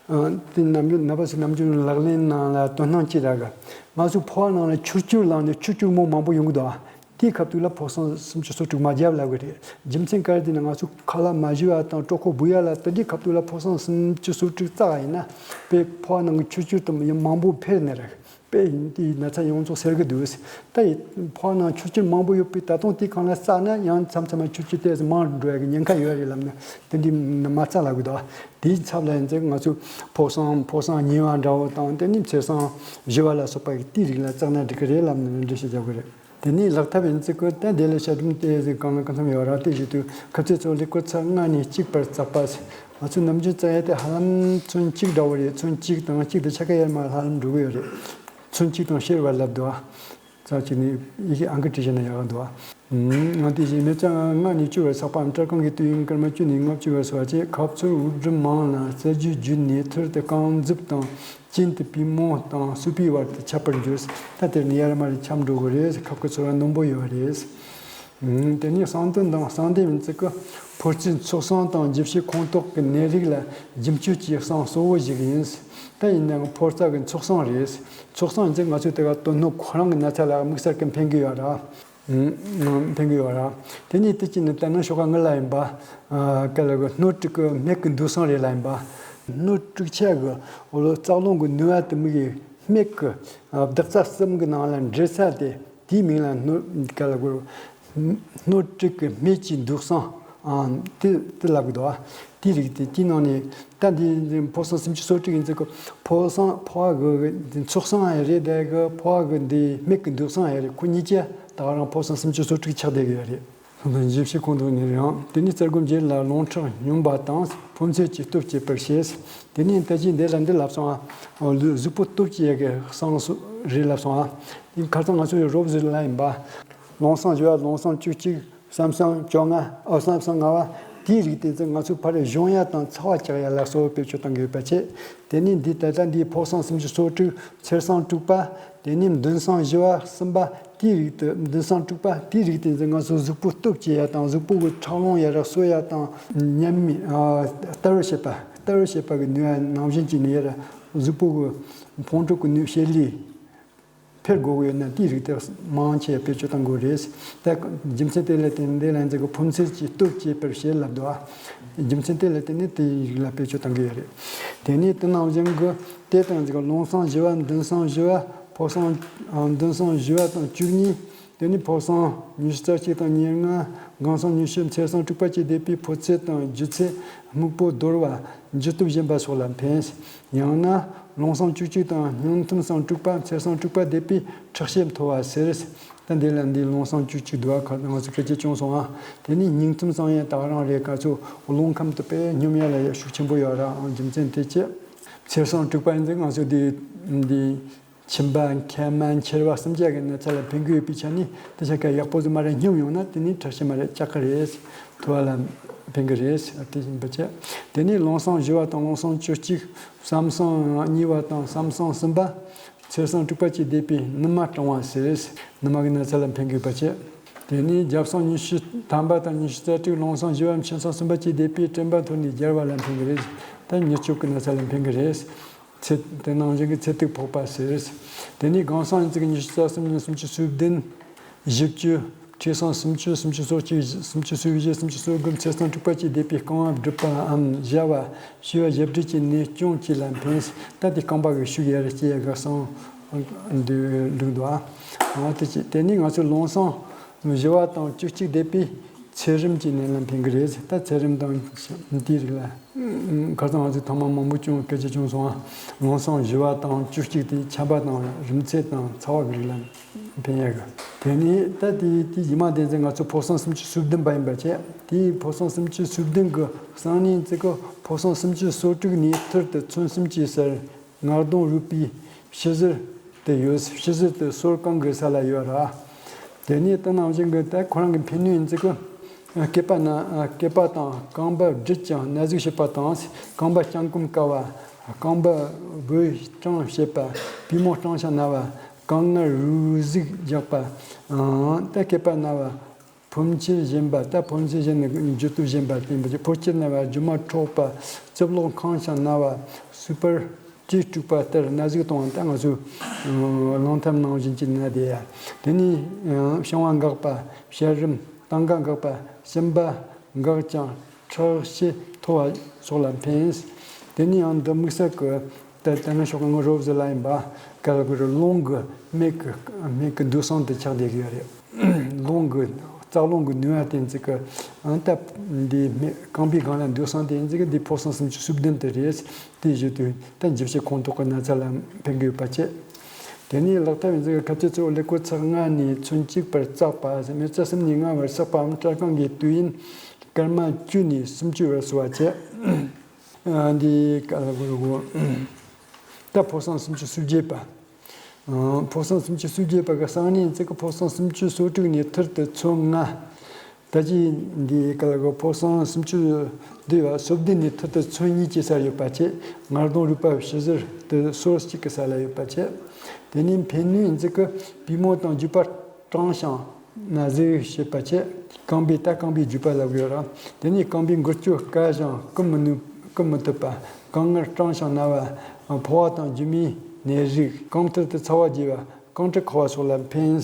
དེ་ནམ་རྒྱུན་ནད་པ་ཚོས་ནམ་རྒྱུན་ལག་ལེན་ནང་ལ་དོ་སྣང་ཅི་རག་གི། ང་ཚོ་ཕོ་བ་ནང་ལ་ཆུ་སྐྱུར་བླངས་ནས་ཆུ་སྐྱུར་མོ་མང་པོ་ཡོང་གི་འདུག་དེའི་སྐབས་དུས་ལ་ཕོ་གསང་སུམ་ཅུ་སོ་དྲུག་མ་བརྒྱབ་ལབ་གི་རེད། རྒྱུ་མཚན་ག་རེ་དེ་ན་ང་ཚོ་ཁ་ལག་མ་ཞུ་བ་དང་གྲོད་ཁོག་སྦུ་ཡ་ལ་དེ་འདྲའི་སྐབས་དུས་ལ་ཕོ་གསང་སུམ་ཅུ་སོ་དྲུག་བཙགས་ཡིན་ན་དཔེ་ཕོ་བ་ནང་གི་ཆུ་སྐྱུར་དེ་མང་པོ་འཕེལ་ནས་རེད། དཔེ་ཡིན་དེའི་ན་ཚ་ཡོངས་རྫོགས་སེལ་གི་འདུག་ད་ཡི་ཕོ་བ་ནང་ཆུ་སྐྱུར་མང་པོ་ཡོད་པའི་ད་དུང་དེའི་སྒང་ལ་བཙགས་ན་ཡང་མཚམས་མཚམས་ལ་ཆུ་སྐྱུར་ཏོག་ཙམ་མང་རུ་འགྲོ་ཡ་གི་ཉེན་ཁ་ཡོད་རེད་ལབ་ན་དེ་འདྲའི་མ་བཙགས་ལབ་གི་འདུག་དེའི་ཚབ་ལ་ཡིན་ཚེ་ང་ཚོས་ཕོ་གསང་ཕོ་གསང་གཉིས་པ་འདྲ་བོ་དང་དེ་ནས་མཚེར་གསང་བཞི་པ་ལ་སོགས་པ་གི་དེའི་རིགས་ལ་བཙགས་ན་འགྲིག་གི་རེད་ལབ་ནས་འགྲེལ་བཤད་རྒྱག་གི་རེད། དེ་ནས་ལག་ཐབས་ཡིན་ཚེ་ཀོ་ད་དེ་ལ་ཞབས་དྲུང་དེ་ཟིག་གང་ལ་གང་འཚམ་ཡོད་ར། དེ་བཞིན་དུ་ཁ་ཚེ་ཚོ་ལས་ཀོ་ཚར་ལྔ་ནས་གཅིག་བར་བཙགས་པ། ང་ཚོ་ནམ་རྒྱུན་བཙགས་ཡ་དེ་ཧ་ལམ་ཚོན་གཅིག་འདྲ་བོ་རེད། ཚོན་གཅིག་དང་གཅིག་དང་ཕྱེད་ཀ་ཡར་མར་ཧ་ལམ་འགྲོ་གི་ཡོད་རེད། ཚོན་གཅིག་དང་ཕྱེད་བར་ལབ་འདུག་ཨ། ཙག་ཅིག་ནི་ཡི་གེ་ཨང་ཀི་བྲིས་བྱས་ན་ཡག་ག་འདུག་ཨ། ང་དེ་བཞིན་མི་ཚང་ལྔ་ནས་བཅུ་བར་བཙགས་པའམ་སྐྲ་རྐང་གི་དུས་ཡུན་སྐར་མ་བཅུ་ནས་ལྔ་བཅུ་བར་སོ་བ་བཅས་ཁབ་ཚུར་དབུགས་རིམ་མང་ལ་རྩ་རྒྱུས་བརྒྱུད་ནས་ཐུར་དུ་རྐང་མཛུབ་དང་། གྱེན་དུ་པུས་མོ་དང་གསུས་པའི་བར་དུ་ཁྱབ་པར་འགྱུར། ད་དེར་ནི་ཡར་མར་ཁྱབ་འགྲོ་གི་རེད། ཁབ་ཀྱི་ཚོར་བ་རྣོན་པོ་ཡོད་རེད། དེ་ནས་གསང་གདོན་དང་གསང་གདོན་མིན་ཚིག་གི་ཕོ་རྩིས་ཚོགས་གསང་དང་འཇུ་བྱེད་ཁོང་ཁྲོ་གི་ནད་རིགས་ལ་འཇུ་བྱེད་ཀྱི་གསང་གཙོ་བོ་ཞིག་ཡིན། ད་ཡིན་ནའང་ཕོ་རྩ་གི་ཚོགས་གསང་རེད། ཚོགས་གསང་ཡིན་ཚེ་ང་ཚོས་དེ་ག་དོན་སྣོད་ཁོ་རང་གི་ན་ཚ་ལ་དམིགས་བསལ་གྱི་ཕན་གི་ཡོད་ར། ཕན་གི་ཡོད་ར། དེ་ནས་དེ་གཅིག་ནི་ལྟ་ན་ཤོག་ཁ་ངུ་ལ་ཡིན་པ། ག་ལ་གི་སྣོད་དྲུག་གི་སྨད་ཀྱི་འདུས་གསང་རེད་ལ་ཡིན་པ། སྣོད་དྲུག་ཆ་གི་འོ་ལོ་རྩ་རླུང་གི་ནུས་པ་དེ་མིག་གི་སྨད་ཀྱི་བདག་རྩ་གསུམ་གྱི་ནང་ལ་འདྲེས་ས་དེ་དེའི་མིང་ལ་སྣོད་ག་ལ་གི་སྣོད་དྲུག་གི་སྨད་ཀྱི་འདུས་གསང་ ཨང་། དེ་དེ་ལབ་གི་འདུག་ཨ། དེའི་རིགས་དེ་དེའི་ནང་ནས་ད་འདི་འདི་ཕོ་གསུམ་སུམ་ཅུ་སོ་དྲུག་ཡིན་ཚེ་གི་ཕོ་གསུམ་ཕོ་བ་གི་འདི་ཚོགས་གསུམ་ཡང་རེད། དེ་གི་ཕོ་བ་གི་འདི་མིག་གི་འདུག་གསུམ་ཡང་རེད། ཁོ་གཉིས་ཀྱི་ད་ག་རང་ཕོ་གསུམ་སུམ་ཅུ་སོ་དྲུག་ཆགས་བསྡད་གི་ཡོད་རེད། བཞི་བཅུ་ཁོངས་གཏོགས་ནས་རེད་ཨང་། དེ་ནས་རྩ་སྒོ་འབྱེད་ལ་རླུང་ཁྲག་སྙོམས་པ་དང་ཕོ་མཚན་གྱི་སྟོབས་སྐྱེད་པར་བྱེད། དེ་ནས་ད་ཅི་འདི་ལ་འདི་ལབ་སོང་ཨ། གཟུགས་པོ་སྟོབས་སྐྱེད་ཀྱི་གསང་སུ་རེད་ལབ་སོང་ཨ། དེ་ཁ་སང་ང་ཚོ་ཡི་རོབ་ཟེར་ལ་ཡིན་པ། རླུང་གསུམ་བཞི་བ། རླུང་གསུམ་བཅུ་གཅིག་བསམ་གསུམ་བཅོ་ལྔ། ཨོ་བསམ་གསུམ་ལྔ་བ། དེའི་རིགས་དེ་ཚོ་ང་ཚོའི་ཕར་གཞུང་ཡ་དང་ཚ་བ་བཀྱག་ཡ་ལ་གཙོ་བོ་བེད་སྤྱོད་གཏང་གི་ཡོད་པ་བྱས། དེ་ནས་འདི་ད་ལྟ་འདིའི་ཕོ་གསུམ་སུམ་ཅུ་སོ་དྲུག་མཚེར་གསུམ་དྲུག་པ། དེ་ནས་མདུན་གསུམ་བཞི་བ་གསུམ་པ། དེའི་རིགས་དེ་མདུན་གསུམ་དྲུག་པ། དེའི་རིགས་དེ་ཚོ་ང་ཚོའི་གཟུགས་པོ་སྟོབས་སྐྱེད་ཡ་དང་གཟུགས་པོ་གི་ཁྲག་རླུང་ཡར་གསོ་ཡ་དང་། ཉམས་མི་ཨ་ལྟ་བུར་བྱེད་པ། ལྟ་བུར་བྱེད་པ་གི་ནུས་པ་ནང་བཞིན་གྱི་ནུས་པ། གཟུགས་པོ་གི་ཕུང་ཁྲོལ་གྱི་ནུས་བྱེད་ལས། འཕེལ་དགོས་ཀྱི་ཡོད་ན་དེའི་རིགས་དེ་མང་ཆེ་བེད་སྤྱོད་གཏང་དགོས་རེད། ད་རྒྱུ་མཚན་དེ་ལ་བརྟེན་འདི་ལ་འཛིན་གྱི་ཕོ་མཚན་གྱི་སྟོབས་སྐྱེད་པར་བྱེད་ལབ་འདུག་ཨ། རྒྱུ་མཚན་དེ་ལ་བརྟེན་ནས་དེའི་རིགས་ལ་བེད་སྤྱོད་གཏང་གི་ཡོད་རེད། དེ་ནས་དེ་ནང་བཞིན་གྱི་དེ་དང་འཛིན་གྱི་རླུང་གསུམ་བཞི་བ། མདུན་གསུམ་བཞི་བ། ཕོ་གསུམ་མདུན་གསུམ་བཞི་བ་དང་བཅུ་གཉིས། དེ་ནས་ཕོ་གསུམ་ཉི་ཤུ་རྩ་གཅིག་དང་ཉེར་ལྔ། སྒང་གསུམ་ཉི་ཤུ། མཚེར་གསུམ་དྲུག་པ་བཅས་བསྡད་པའི་ཕོ་ཚོད་དང་རྒྱུ་ཚད། སྨུག་པོ་དོར་བ། འཇུ་སྟོབས་ཞན་པ་སོགས་ལ་ཕན། ཡང་ན་རླུང་གསུམ་བཅུ་གཅིག་དང་སྙིང་ཐུམ་གསུམ་དྲུག་པ། མཚེར་གསུམ་དྲུག་པ་བསྡད་པའི་ཁྲག་ཤེད་མཐོ་བ་ཟེར། ད་འདི་ལ་འདི་རླུང་གསུམ་བཅུ་གཅིག་འདུག་ག་ང་ཚོ་སྐད་ཆ་བྱུང་སོང་ཨ། དེ་ནས་སྙིང་ཐུམ་གསུམ་ཡང་ད་ག་རང་རེད། ང་ཚོ་རླུང་ཁམས་དེ་དཔེ་སྙོམས་ཡ་ལ་ཡ་ཤུགས་ཆེན་པོ་ཡོད་ར། རྒྱུ་མཚན་དེ་ཆེ། མཚེར་གསུམ་དྲུག་པ་ཡིན་ཚེ་ང་ཚོ་འདི་འདི། མཆིན་པ། མཁལ་མ། མཆེར་བ་གསུམ་ཆ་གི་ན་ཚ་ལ་ཕན་གི་ཡོད་པའི་ཆ་ནས། དེ་ཆ་ག་ཡག་པོ་ཟིག་མ་རེད་སྙོམས་ཡོང་ན་དེ་ནི་ཁྲག་ཤེད་མ་རེད་ཆག་གི་རེད། མཐོ་བ་ལ་ཕན་གི་རེད། དེ་བཞིན་པ་བྱས། དེ་ནས་རླུང་གསུམ་བཞི་བ་དང་རླུང་གསུམ་བཅུ་གཅིག་བསམ་གསུམ་གཉིས་པ་དང་བསམ་གསུམ་གསུམ་པ། མཚེར་གསུམ་དྲུག་པ་བཅས་བསྡད་པའི་ནུ་མ་སྐྲང་བ་ཟེར། ནུ་མ་གི་ན་ཚ་ལ་ཕན་གི་ཡོད་པ་བྱས། དེ་ནས་རྒྱབ་གསུམ་ཉི་ཤུ་ཐམ་པ་དང་ཉི་ཤུ་རྩ་དྲུག་རླུང་གསུམ་བཞི་བ། མཆིན་གསུམ་གསུམ་པ་བཅས་བསྡད་པའི་དྲན་པ་འཐོར་ནས་རྒྱལ་བ་ལ་ཕན་གི་རེད། ད་མྱི་སྐྱོབ་ཀྱི་ན་ཚ་ལ་ཕན་གི་རེད། ཚེ་དེ་ནང་བཞིན་གྱི་ཚེ་ཐིག་ཕོག་པ་ཟེར། དེ་ནས་སྒང་གསུམ་ཡིན་ཚིག་ཉི་ཤུ་རྩ་གསུམ་ནས་སུམ་ཅུ་སོ་བདུན། བཞི་བཅུ། ཁྲི་གསུམ་སུམ་ཅུ། སུམ་ཅུ་སོ་གཅིག་སུམ་ཅུ་སོ་བཞི། སུམ་ཅུ་སོ་དགུ། མཚེར་གསུམ་དྲུག་པ་བཅས་བསྡད་པའི་རྐང་བ་སྦྲུབས་པའམ་གཞའ་བ། བྱི་བ། གཞུ་འབྲུ་གྱི་ནད་སྐྱོང་བཅས་ལ་ཕན། ད་དེ་རྐང་པ་གི་ཤུགས་ཡར་སྐྱེད་ཡ་གི་གསང་འདི་ལུགས་འདུག་ཨ། འོ་དེ་ཅི་དེ་ནས་ང་ཚོའི་རླུང་གསུམ་བཞི་བ་དང་བཅུ་གཅིག་བསྡད་པའི་ཚད་རིམས་ཀྱི་ནད་ལ་ཕན་གི་རེད། ད་ཚད་རིམས་དང་དེའི་རིགས་ལ། ཁ་སང་ང་ཚོས་ཐེངས་མ་མང་པོ་ཅུང་སྐད་ཆ་བྱུང་སོང་ཨ། རླུང་གསུམ་བཞི་བ་དང་བཅུ་གཅིག་དེ་ཆམ་པ་དང་རིམས་ཚད་དང་ཚ་བ་གི་རིགས་ལ་ཕན་ཡ་གི། དེ་ནས་ད་དེ་དེ་ཡི་མ་དེ་ཚོ་ང་ཚོ་ཕོ་གསུམ་སུམ་ཅུ་སོ་བདུན་པ་ཡིན་པ་བྱས། དེའི་ཕོ་གསུམ་སུམ་ཅུ་སོ་བདུན་གི་གསང་གནས་ཚིག་གི་ཕོ་གསུམ་སུམ་ཅུ་སོ་དྲུག་ནས་ཐུར་དུ་ཚོན་གསུམ་གྱི་སར། ངར་གདོང་རུས་པའི་བྱི་ཟུར་དུ་ཡོད། བྱི་ཟུར་དུ་སོར་གང་གི་ས་ལ་ཡོད་ར། དེ་ནས་དེ་ནང་བཞིན་གྱི་ད་ཁོ་རང་གི་ཕན་ནུས་ཡིན་ཚིག་གི། སྐེད་པ་ན་སྐེད་པ་དང་རྐང་པ་སྦྲིད་ཅིང་ན་ཟུག་བྱེད་པ་དང་། རྐང་པ་བརྐྱང་བསྐུམ་དཀའ་བ། རྐང་པ་སྦོས་སྐྲངས་བྱེད་པ། པུས་མོ་སྐྲངས་ཤིང་ན་བ། རྐང་ངར་རུས་གཟུགས་རྒྱགས་པ། ད་སྐེད་པ་ན་བ། ཕོ་མཆེར་གཞན་པ། ད་ཕོ་མཆེར་གཞན་ནི་འཇུ་སྟོབས་ཞན་པ་བསྟན་པ་ཕོ་མཆེར་ན་བ། རྒྱུ་མ་འཁྲོག་པ། རྩིབ་ལོགས་འཁང་ཞིང་ན་བ། སོས་པར་གྲོས་དཀྲུགས་པ་ལྟར་ན་ཟུག་གཏོང་བ། ད་ང་ཚོའི་གླང་ཐབས་ནང་བཞིན་གྱི་ན་དེ་ཡ། དེ་ནས་བྱང་བ་འགག་པ། བྱ་རིམས་ལྟང་ཀ་འགག་པ། གཤིན་པ་འགག་ཅིང་ཁྲག་ཤེད་མཐོ་བ་སོགས་ལ་ཕན། དེ་ནས་ཡང་འདི་དམིགས་བསལ་གྱི། ད་ལྟ་ན་ཤོག་ངོ་རོབ་ཟེར་ལ་ཡིན་པ། ག་ལ་གོ་ར་རླུང་གི་མིག་གི་མིག་གི་འདུག་སང་དུ་ཆགས་བསྡད་ཀྱི་ཡོད་རེད། རླུང་གི་རྩ་རླུང་གི་ནུས་པ་དེ་ཚིག་གི། ཨང་། ད་འདི་མིག་རྐང་པའི་སྒང་ལ་འདུག་སང་དེ་ཚིག་གི་འདི་ཕོ་གསུམ་སུམ་ཅུ་སོ་བདུན་དེ་རེད། དེ་བཞིན་དུ་ད་འཇིབ་བྱེད་ཁོང་ཐོག་གི་ན་ཚ་ལ་ཕན་གི་ཡོད་པ་བྱས། དེ་ནས་ལག་ཐབས་ཡིན་ཚིག་གི་ཁ་ཚིག་གཙོ་བོ་ཀླད་ཀོར་ཚེག་ལྔ་ནས་ཚོན་གཅིག་བར་བཙགས་པ། མི་ཚེ་གསུམ་ནས་ལྔ་བར་བསགས་པའམ་སྐྲ་རྐང་གི་དུས་ཡུན་སྐར་མ་བཅུ་ནས་སུམ་ཅུ་བར་གསོ་བ་བྱས། འདི་ག་ལ་གོ་ར་གོ། ད་ཕོ་གསུམ་སུམ་ཅུ་སོ་བརྒྱད་པ། ཕོ་གསུམ་སུམ་ཅུ་སོ་བརྒྱད་པ་གི་གསང་གནས་ཚིག་གི་ཕོ་གསུམ་སུམ་ཅུ་སོ་དྲུག་ནས་ཐུར་དུ་ཚོན་ལྔ། ད་ཅི་འདི་ག་ལ་གོ་ཕོ་གསུམ་སུམ་ཅུ་འདི་བ་སོ་བདུན་ནས་ཐུར་དུ་ཚོན་གཉིས་ཀྱི་སར་ཡོད་པ་བྱས། ངར་གདོང་རུས་པ་བྱི་ཟུར་དུ་སོར་གཅིག་གི་ས་ལ་ཡོད་པ་བྱས། དེ་ནས་ཕན་ནུས་ཚིག་གི་པུས་མོ་དང་རྒྱུས་པ་སྐྲངས་ཤིང་ན་ཟུག་བྱེད་པ་བྱས། རྐང་པའི་ད་རྐང་པའི་རྒྱུས་པ་ལབ་ཡོད་ར། དེ་ནས་རྐང་པའི་མགུལ་སྐྱོད་བཀལ་ཞིང་བསྐུམ་མི་ནུས་བསྐུམ་མི་ཐུབ་པ། རྐང་ངར་སྐྲངས་ཤིང་ན་བ། ཕོ་བ་དང་རྒྱུ་མའི་ནད་རིགས། རྐང་མཐིལ་དུ་ཚ་བ་རྒྱས་པ། རྐང་དྲི་ཁ་བ་སོགས་ལ་ཕན།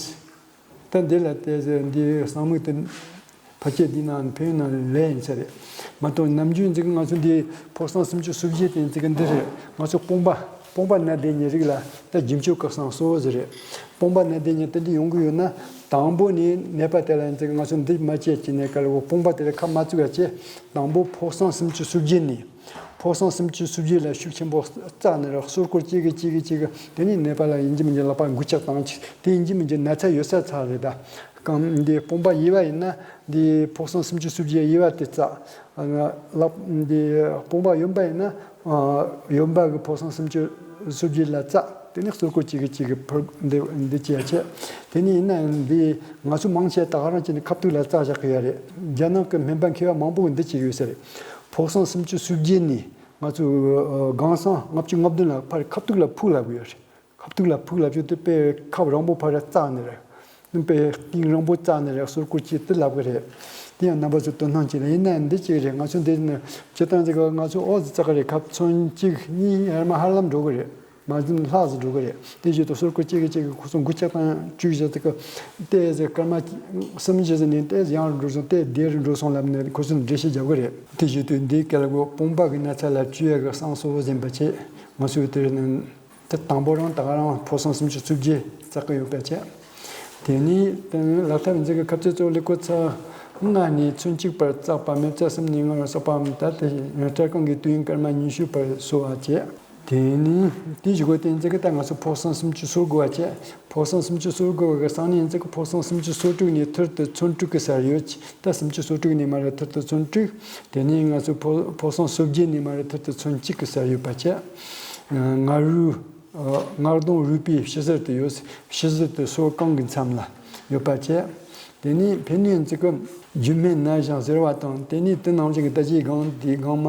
ད་འདི་ལ་བལྟས་ཚེ་འདིའི་གསང་མིག་དེ་ཕལ་ཆེར་འདི་ནང་ཕན་ཡོན་ནང་ལས་ཡིན་ས་རེད། མ་གཏོགས་ནམ་རྒྱུན་འཛིན་ང་ཚོ་འདི་ཕོ་གསུམ་སུམ་ཅུ་སོ་བཞི་དེ་འཛིན་གི་འདི་རེད། ང་ཚོ་དཔུང་པ། སྤོང་པ་ནད་ལྡན་གྱི་རིགས་ལ་ད་རྒྱུན་གཅོད་ཀྱི་གསང་གསོལ་ཟེར་རེད། སྤོང་པ་ནད་ལྡན་གྱི་དེ་འདྲ་ཡོང་གི་ཡོད་ན། དང་པོ་ནས་ནད་པ་དེ་ལ་ཡིན་ཙང་ང་ཚོ་འདི་མ་བྱེད་ཀྱི་ནས་ག་ལ་བོ་སྤོང་པ་དེ་ལ་ཁ་མ་བཙུགས་ཡ་བྱེད། དང་པོ་ཕོ་གསང་སུམ་ཅུ་སོ་བརྒྱད་ནས། ཕོ་གསང་སུམ་ཅུ་སོ་བརྒྱད་ལ་ཤུགས་ཆེན་པོ་བཙགས་ནས་ར་གསོལ་སྐོར་གཅིག་གི་གཅིག་གི་གཅིག་གི་དེ་ནས་ནད་པ་ལ་ཡིན་གཅིག་མིན་གཅིག་ལག་པ་འགུལ་ལྕག་བཏང་གཅིག་དེ་ཡིན་གཅིག་མིན་གཅིག་ན་ཚ་ཡོད་ས་ཚ་རེད་ད། གང་འདི་སྤོང་པ་ཡོད་པ་ཡིན་ན་འདི་ཕོ་གསང་སུམ་ཅུ་སོ་བརྒྱད་ཡོད་པ་དེ་བཙགས། ལག་འདི་སྤོང་པ་ཡོད་པ་ཡིན་ན། ཡོད་པ་གི་ཕོ་གསང་སུམ་ཅུ་སོ་བརྒྱད་ལ་བཙགས། དེ་ནས་གསོལ་སྐོར་གཅིག་གི་གཅིག་གི་ཕུར་འདི་འདི་བྱས་བྱས། དེ་ནས་ཡིན་ན་འདི་ང་ཚོ་མང་ཆེ་ད་ག་རང་བྱས་ནས་ཁ་ཐུག་ལ་བཙགས་བཞག་གི་ཡོད་རེད། རྒྱ་ནག་གི་སྨན་པ་མཁས་པ་མང་པོ་གིས་འདི་བྱེད་ཀྱི་ཡོད་ས་རེད། ཕོ་གསང་སུམ་ཅུ་སོ་བརྒྱད་ནས་ང་ཚོ་སྒང་གསང་ལྔ་བཅུ་ང་བདུན་ལ་ཕར་ཁ་ཐུག་ལ་ཕུག་ལབ་ཀྱི་ཡོད་རེད། ཁ་ཐུག་ལ་ཕུག་ལབ་རྒྱུ་དེ་དཔེ་ཁབ་རིང་པོ་ཕར་བཙགས་ནས་རེད། དཔེ་གཏིང་རིང་པོ་བཙགས་ནས་རེད། གསོལ་སྐོར་གཅིག་དེ་ལབ་གི་རེད། དེ་ཡང་རྣམ་པ་ཚོ་དོ་སྣང་བྱེད་ལ་ཡིན་ན་འདི་གཅིག་རེད། ང་ཚོ་འདི་ནི་སྤྱིར་བཏང་ཅིག་ང་ཚོ་ཨོ་ཙི་བཙག་གི་རེད། ཁབ་ཚོན་གཅིག་གཉིས་ཡར་མར་ཧ་ལམ་འགྲོ་གི་རེད། མ་ཟིན་ལྷག་ཙམ་འགྲོ་གི་རེད། དེ་བཞིན་དུ་གསོལ་སྐོར་གཅིག་གི་གཅིག་གི་ཁོ་ཚོ་འགུལ་ལྕག་བཏང་བཅུག་བྱས་ཙི་གི་ཏོག་ཙམ་སྐར་མ་གསུམ་བཞི་ཙམ་ནས་ཏོག་ཙམ་ཡར་འགྲོ་སོང་། ཏོག་ཙམ་བདེ་རུ་འགྲོ་སོང་ལབ་ནས་ཁོ་ཚོ་འགྲེལ་བཤད་རྒྱག་གི་རེད། དེ་བཞིན་དུ་འདིའི་སྐད་ལ་གོ་སྤོང་པ་གི་ན་ཚ་ལ་བཅོས་ཡ་གི་གསང་གསོལ་ཟིན་པ་བྱས། ང་ཚོས་དེར་ནི། དེ་དང་པོ་རང་ད་ག་རང་ཕོ་གསང་སུམ་ཅུ་སོ་བརྒྱད་བཙག་གི་ཡོད་པ་བྱས། དེ་ནས་དེ་ནས་ལག་ཐབས་འཛིན་གྱི་ཁབ་ཚད་གཙོ་ལེ་ཀོ་ཚ་ལྔ་ནས་ཚོན་གཅིག་བར་བཙགས་པ། མེ་བཙའ་གསུམ་ནས་ལྔ་བར་བསགས་པའམ། ད་དེ་སྐྲ་རྐང་གི་དུས་ཡུན་སྐར་མ་ཉི་ཤུ་བར་གསོལ་བ་བྱས། དེ་ནས་དེའི་གཞུག་གུ་དེ་འཛིན་གྱི་ད་ང་ཚོ་ཕོ་གསང་སུམ་ཅུ་སོ་དགུ་བ་བྱས། ཕོ་གསང་སུམ་ཅུ་སོ་དགུ་བ་གི་གསང་ནས་འཛིན་གྱི་ཕོ་གསང་སུམ་ཅུ་སོ་དྲུག་ནས་ཐུར་དུ་ཚོན་དྲུག་གི་སར་ཡོད། ད་སུམ་ཅུ་སོ་དྲུག་ནས་མར་ཐུར་དུ་ཚོན་དྲུག་དེ་ནས་ང་ཚོ་ཕོ་ཕོ་གསང་སོ་བརྒྱད་ནས་མར་ཐུར་དུ་ཚོན་གཅིག་གི་སར་ཡོད་པ་བྱས། ང་རུ། ཨ། ངར་གདོང་རུས་པའི་ཕྱི་ཟུར་དུ་ཡོད། ཕྱི་ཟུར་དུ་སོ་རྐང་གི་མཚམས་ལ་ཡོད་པ་བྱས། དེ་ནས་ཕན་ནུས་ཚིག་གི་རྒྱུ་སྨན་ན་ཞིང་ཟེར་བ་དང་། དེ་ནས་དེ་ནང་བཞིན་གྱི་ད་ཅིའི་སྒང་དེའི་སྒང་མ་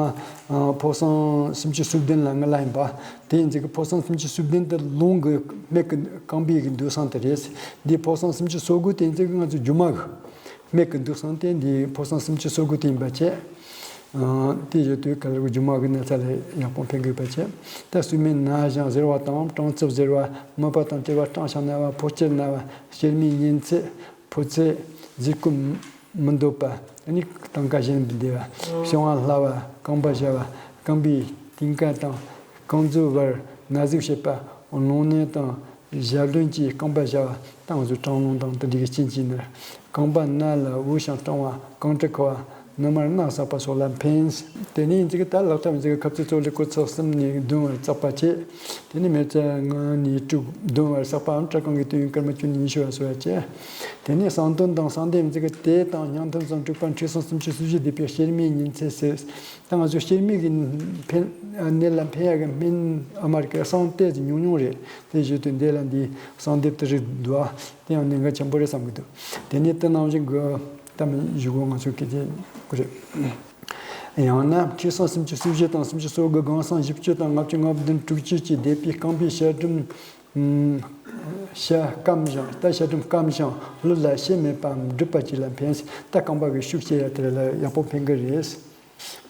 ཕོ་གསང་སུམ་ཅུ་སོ་བདུན་ལ་ངི་ལ་ཡིན་པ། དེ་ཡིན་ཚིག་གི་ཕོ་གསང་སུམ་ཅུ་སོ་བདུན་དེ་རླུང་གི་སྨད་ཀྱི་རྐང་པའི་གི་འདུས་སྟངས་དེ་རེད། འདིའི་ཕོ་གསང་སུམ་ཅུ་སོ་དགུ་དེ་ཡིན་ཚིག་གི་ང་ཚོ་རྒྱུ་མ་གི་སྨད་ཀྱི་འདུས་སྟངས་དེ་འདི་ཕོ་གསང་སུམ་ཅུ་སོ་དགུ་དེ་ཡིན་པ་བྱས། ཨ། དེ་བཞིན་དུ་ག་ལ་རྒྱུ་མ་གི་ན་ཚ་ལ་ཡག་པོ་ཕན་དགོས་པ་བྱས། ད་སུ་མའི་ན་ཞིང་ཟེར་བ་དང་། སྲང་ཚིབ་ཟེར་བ། མིད་པ་དང་བྲལ་བ། སྲང་ཞིང་ན་བ། ཕོ་སྐྱེས་ན་བ། གཤེར་མའི་གཉན་ཚད། ཕོ་ཚད། གཟུགས་སྐུ་མི་འདོད་པ། ཨ་ནི་གྲངས་ཀ་གཞན་དུ་འདེབས་པ། བྱིང་བ་སླ་བ། རྐང་པ་ཞ་བ། རྐང་པའི་མཐིལ་ཀ་དང་། རྐང་མཛུབ་བར་ན་ཟུག་བྱེད་པ། རླུང་ནད་དང་། ཞབས་བརྟན་གྱི་རྐང་པ་ཞ་བ་དང་། གཟུགས་གྲང་རླུང་དང་དེ་འདྲའི་རྐྱེན་གྱིས་ནི། རྐང་པ་ན་ལ་དབུགས་ཤིང་སྐྲང་བ། རྐང་དྲི་ཁུ་བ། ནུ་མར་རྣག་བསགས་པ་སོགས་ལ་ཕན། དེ་ནས་ཚིག་ད་ལག་ཐབས་འཛིན་གྱི་ཁབ་ཚད་གཙོ་ལེ་ཀོ་ཚ་གསུམ་ནས་བདུན་བར་བཙགས་པ་བྱས། དེ་ནས་མེ་བཙའ་ལྔ་ནས་དྲུག་བདུན་བར་བསགས་པའམ། སྐྲ་རྐང་གི་དུས་ཡུན་སྐར་མ་བཅུ་ནས་ཉི་ཤུ་བར་གསོལ་བ་བྱས། དེ་ནས་གསང་དོན་དང་གསང་ལྡེབ་འཛིན་གྱི་དེ་དང་སྙིང་ཐུན་སམ་དྲུག་པ་མཁྲིས་གསང་སུམ་ཅུ་སོ་བཞི་བཟླས་པའི་གཤེར་མའི་གཉན་ཚད་ཟེར། ད་ང་ཚོ་གཤེར་མའི་གི་ཕན་ནད་ལ་ཕན་ཡག་གི་སྨན་ཨ་མ་རེད་གི་གསང་ཏོག་ཙམ་ཉུང་ཉུང་རེད། དེ་བཞིན་དུ་འདི་ལ་འདི་གསང་ལྡེབ་དེ་རིགས་འདུག་ཨ། དེ་ཡང་གནད་འགག་ཆེན་པོ་རེད་བསམ་གི་འདུག་དེ་ནས་དེ་ནང་བཞིན་གི་ད་མི་བཞུགས་གོ་ང་ཚོ་སྐད་ཆ་གོ་རེད། ཡང་ན་མཁྲིས་གསང་སུམ་ཅུ་སོ་བཞི་དང་སུམ་ཅུ་སོ་དགུ། སྒང་གསང་བཞི་བཅུ་དང་ལྔ་བཅུ་ང་བདུན། དྲུག་ཅུ་གྱིས་བཟླས་པའི་རྐང་པའི་ཞལ་འདྲུམ། ཞལ་སྐམ་ཞིང་། ད་ཞལ་འདྲུམ་སྐམ་ཞིང་ལུས་ལ་ཤེད་མེད་པའམ་སྒྲིབ་པ་ཅིག་ལ་ཕན། ད་རྐང་པ་གི་ཤུགས་ཆེ་ཡ་དེ་ལ་ཡག་པོ་ཕན་གི་རེད།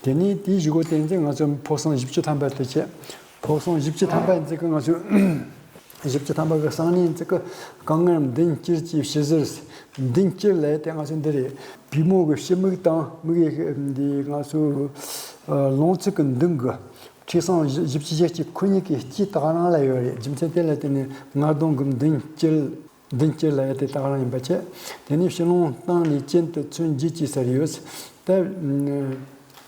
དེ་ནས་དེའི་གཞུག་གུ་བསྟན་ཚེ་ང་ཚོ་ཕོ་གསང་བཞི་བཅུ་ཐམ་པ་དེ་བྱས། ཕོ་གསང་བཞི་བཅུ་ཐམ་པ་ཡིན་ཚེ་གི་ང་ཚོས་བཞི་བཅུ་ཐམ་པ་གི་གསང་ནས་ཡིན་ཚེ་གི་རྐང་ངར་མདུན་དཀྱིལ་གྱི་ཕྱི་ཟུར། མདུན་དཀྱིལ་ལ་དེ་ང་ཚོ་འདི་རེད། པུས་མོ་གི་ཕྱི་མིག་དང་མིག་གི་འདི་ང་ཚོ་ལོང་ཚིགས་གི་མདུན་གི་མཁྲིས་གསང་བཞི་བཅུ་ཞེ་གཅིག་ཁོ་གཉིས་ཀྱི་དཀྱིལ་དག་རང་ལ་ཡོད་རེད། རྒྱུ་མཚན་དེ་ལ་བརྟེན་ནས་ངར་གདོང་གི་མདུན་དཀྱིལ། མདུན་དཀྱིལ་ལ་ཡ་དེ་དག་རང་ཡིན་པ་བྱས། དེ་ནས་ཕྱི་ལོང་སྟེང་ནས་གྱེན་དུ་ཚོན་བརྒྱད་ཀྱི་སར་ཡོད། ད་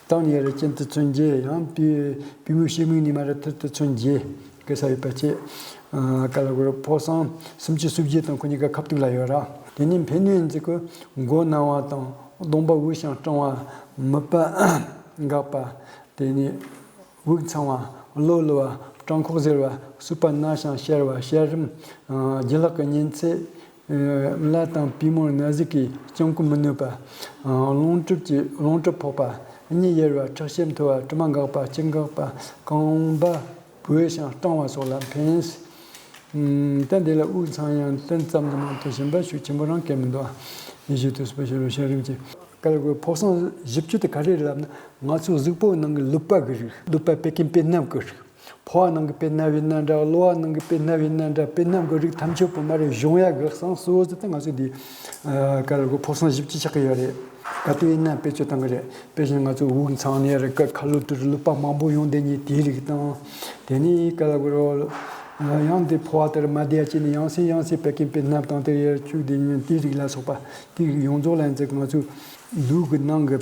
སྟེང་ནས་ར་གྱེན་དུ་ཚོན་བརྒྱད། ཡང་པུས་པུས་མོའི་ཕྱི་མིག་ནས་མར་ཐུར་དུ་ཚོན་བརྒྱད་གི་སར་ཡོད་པ་བྱས། ཨ། ག་ལ་གོ་ར་ཕོ་གསང་སུམ་ཅུ་སོ་བརྒྱད་དང་ཁོ་གཉིས་ཀ་ཁ་ཐུག་ལ་ཡོད་ར། དེ་ནས་ཕན་ནུས་ཡིན་ཚེ་གི་མགོ་ན་བ་དང་གདོང་པ་དབུལ་ཞིང་སྐྲངས་པ། མིད་པ་འགག་པ། དེ་ནས་དབུགས་འཚང་བ། གློ་ལུ་བ། སྐྲང་ཁོག་གཟེར་བ། གསུས་པ་ན་ཞིང་གཤེར་བ། གཤེར་རིམས། ཨ། རྒྱུ་ལག་གི་གཉན་ཚད། ཨ། བརླ་དང་པུས་མོར་ན་ཟུག་གིས་ལྕམ་སྐུ་མི་གནོད་པ། ཨ། རླུང་གྲུབ་ཀྱི་རླུང་གྲུབ་ཕོག་པ། གཉིད་ཡེར་བ། ཁྲག་ཤེད་མཐོ་བ། དྲི་མ་འགག་པ། གཅིན་འགག་པ། རྐང་པ་བུད་ཞིང་སྐྲང་བ་སོགས་ལ་ཕན། ཨ། ད་འདི་ལ་དབུགས་འཚང་ཡང་ཏོན་ཙམ་དུ་མ་གཏོགས་གཞན་པ་ཤུགས་ཆེན་པོ་རང་གལ་མི་འདུག་ཨ། ཡིད་བཞིན་དུ་སྤོ་ཤེས་རུ་གཤེར་རིམས་ཀྱི། ག་ལ་གོ་ཕོ་གསང་བཞི་བཅུ་དེ་ག་རེ་རེད་ལབ་ན། ང་ཚོ་གཟུགས་པོ་ནང་གི་ལུད་པ་གི་རིགས། ལུད་པ་བད་ཀན་པད་མནམ་གི་རིགས། ཕོ་བ་ནང་གི་པད་མནམ་ཡིན་ན་འདྲ། གློ་བ་ནང་གི་པད་མནམ་ཡིན་ན་འདྲ། པད་མནམ་གི་རིགས་ཐམས་ཅད་པོ་མར་གཞུང་ཡག་གི་གསང་གསོལ་ཟེར་ཏེ་ང་ཚོ་འདི། ཨ། ག་ལ་གོ་ཕོ་གསང་བཞི་བཅུ་ཆགས་ཀྱི་ཡོད་རེད། ག་དུས་ཡིན་ན་བེད་སྤྱོད་གཏང་གི་རེད། དཔེ་བཞིན་ང་ཚོ་དབུགས་འཚང་ནས་རེད། ཀ་ཁ་ལོ་དུར་ལུད་པ་མང་པོ་ཡོང་བསྡད་མཁན་དེའི་རིགས་དང་། དེ་ནས་ག་ལ་གོ་རོ། ཡང་དེ་ཕོ་བ་དེར་མ་བསྡད་ཅི་ནས་ཡང་སེ་ཡང་སེ་བད་ཀན་པའི་ནད་དང་དེར་ཡར་བཅུག་བསྡད་མཁན་དེའི་རིགས་ལ་སོགས་པ་དེའི་རིགས་ཡོངས་རྫོགས་ལ་ཡིན་ཙང་ང་ཚོ་ལུས་ཀྱི་ནང་གི་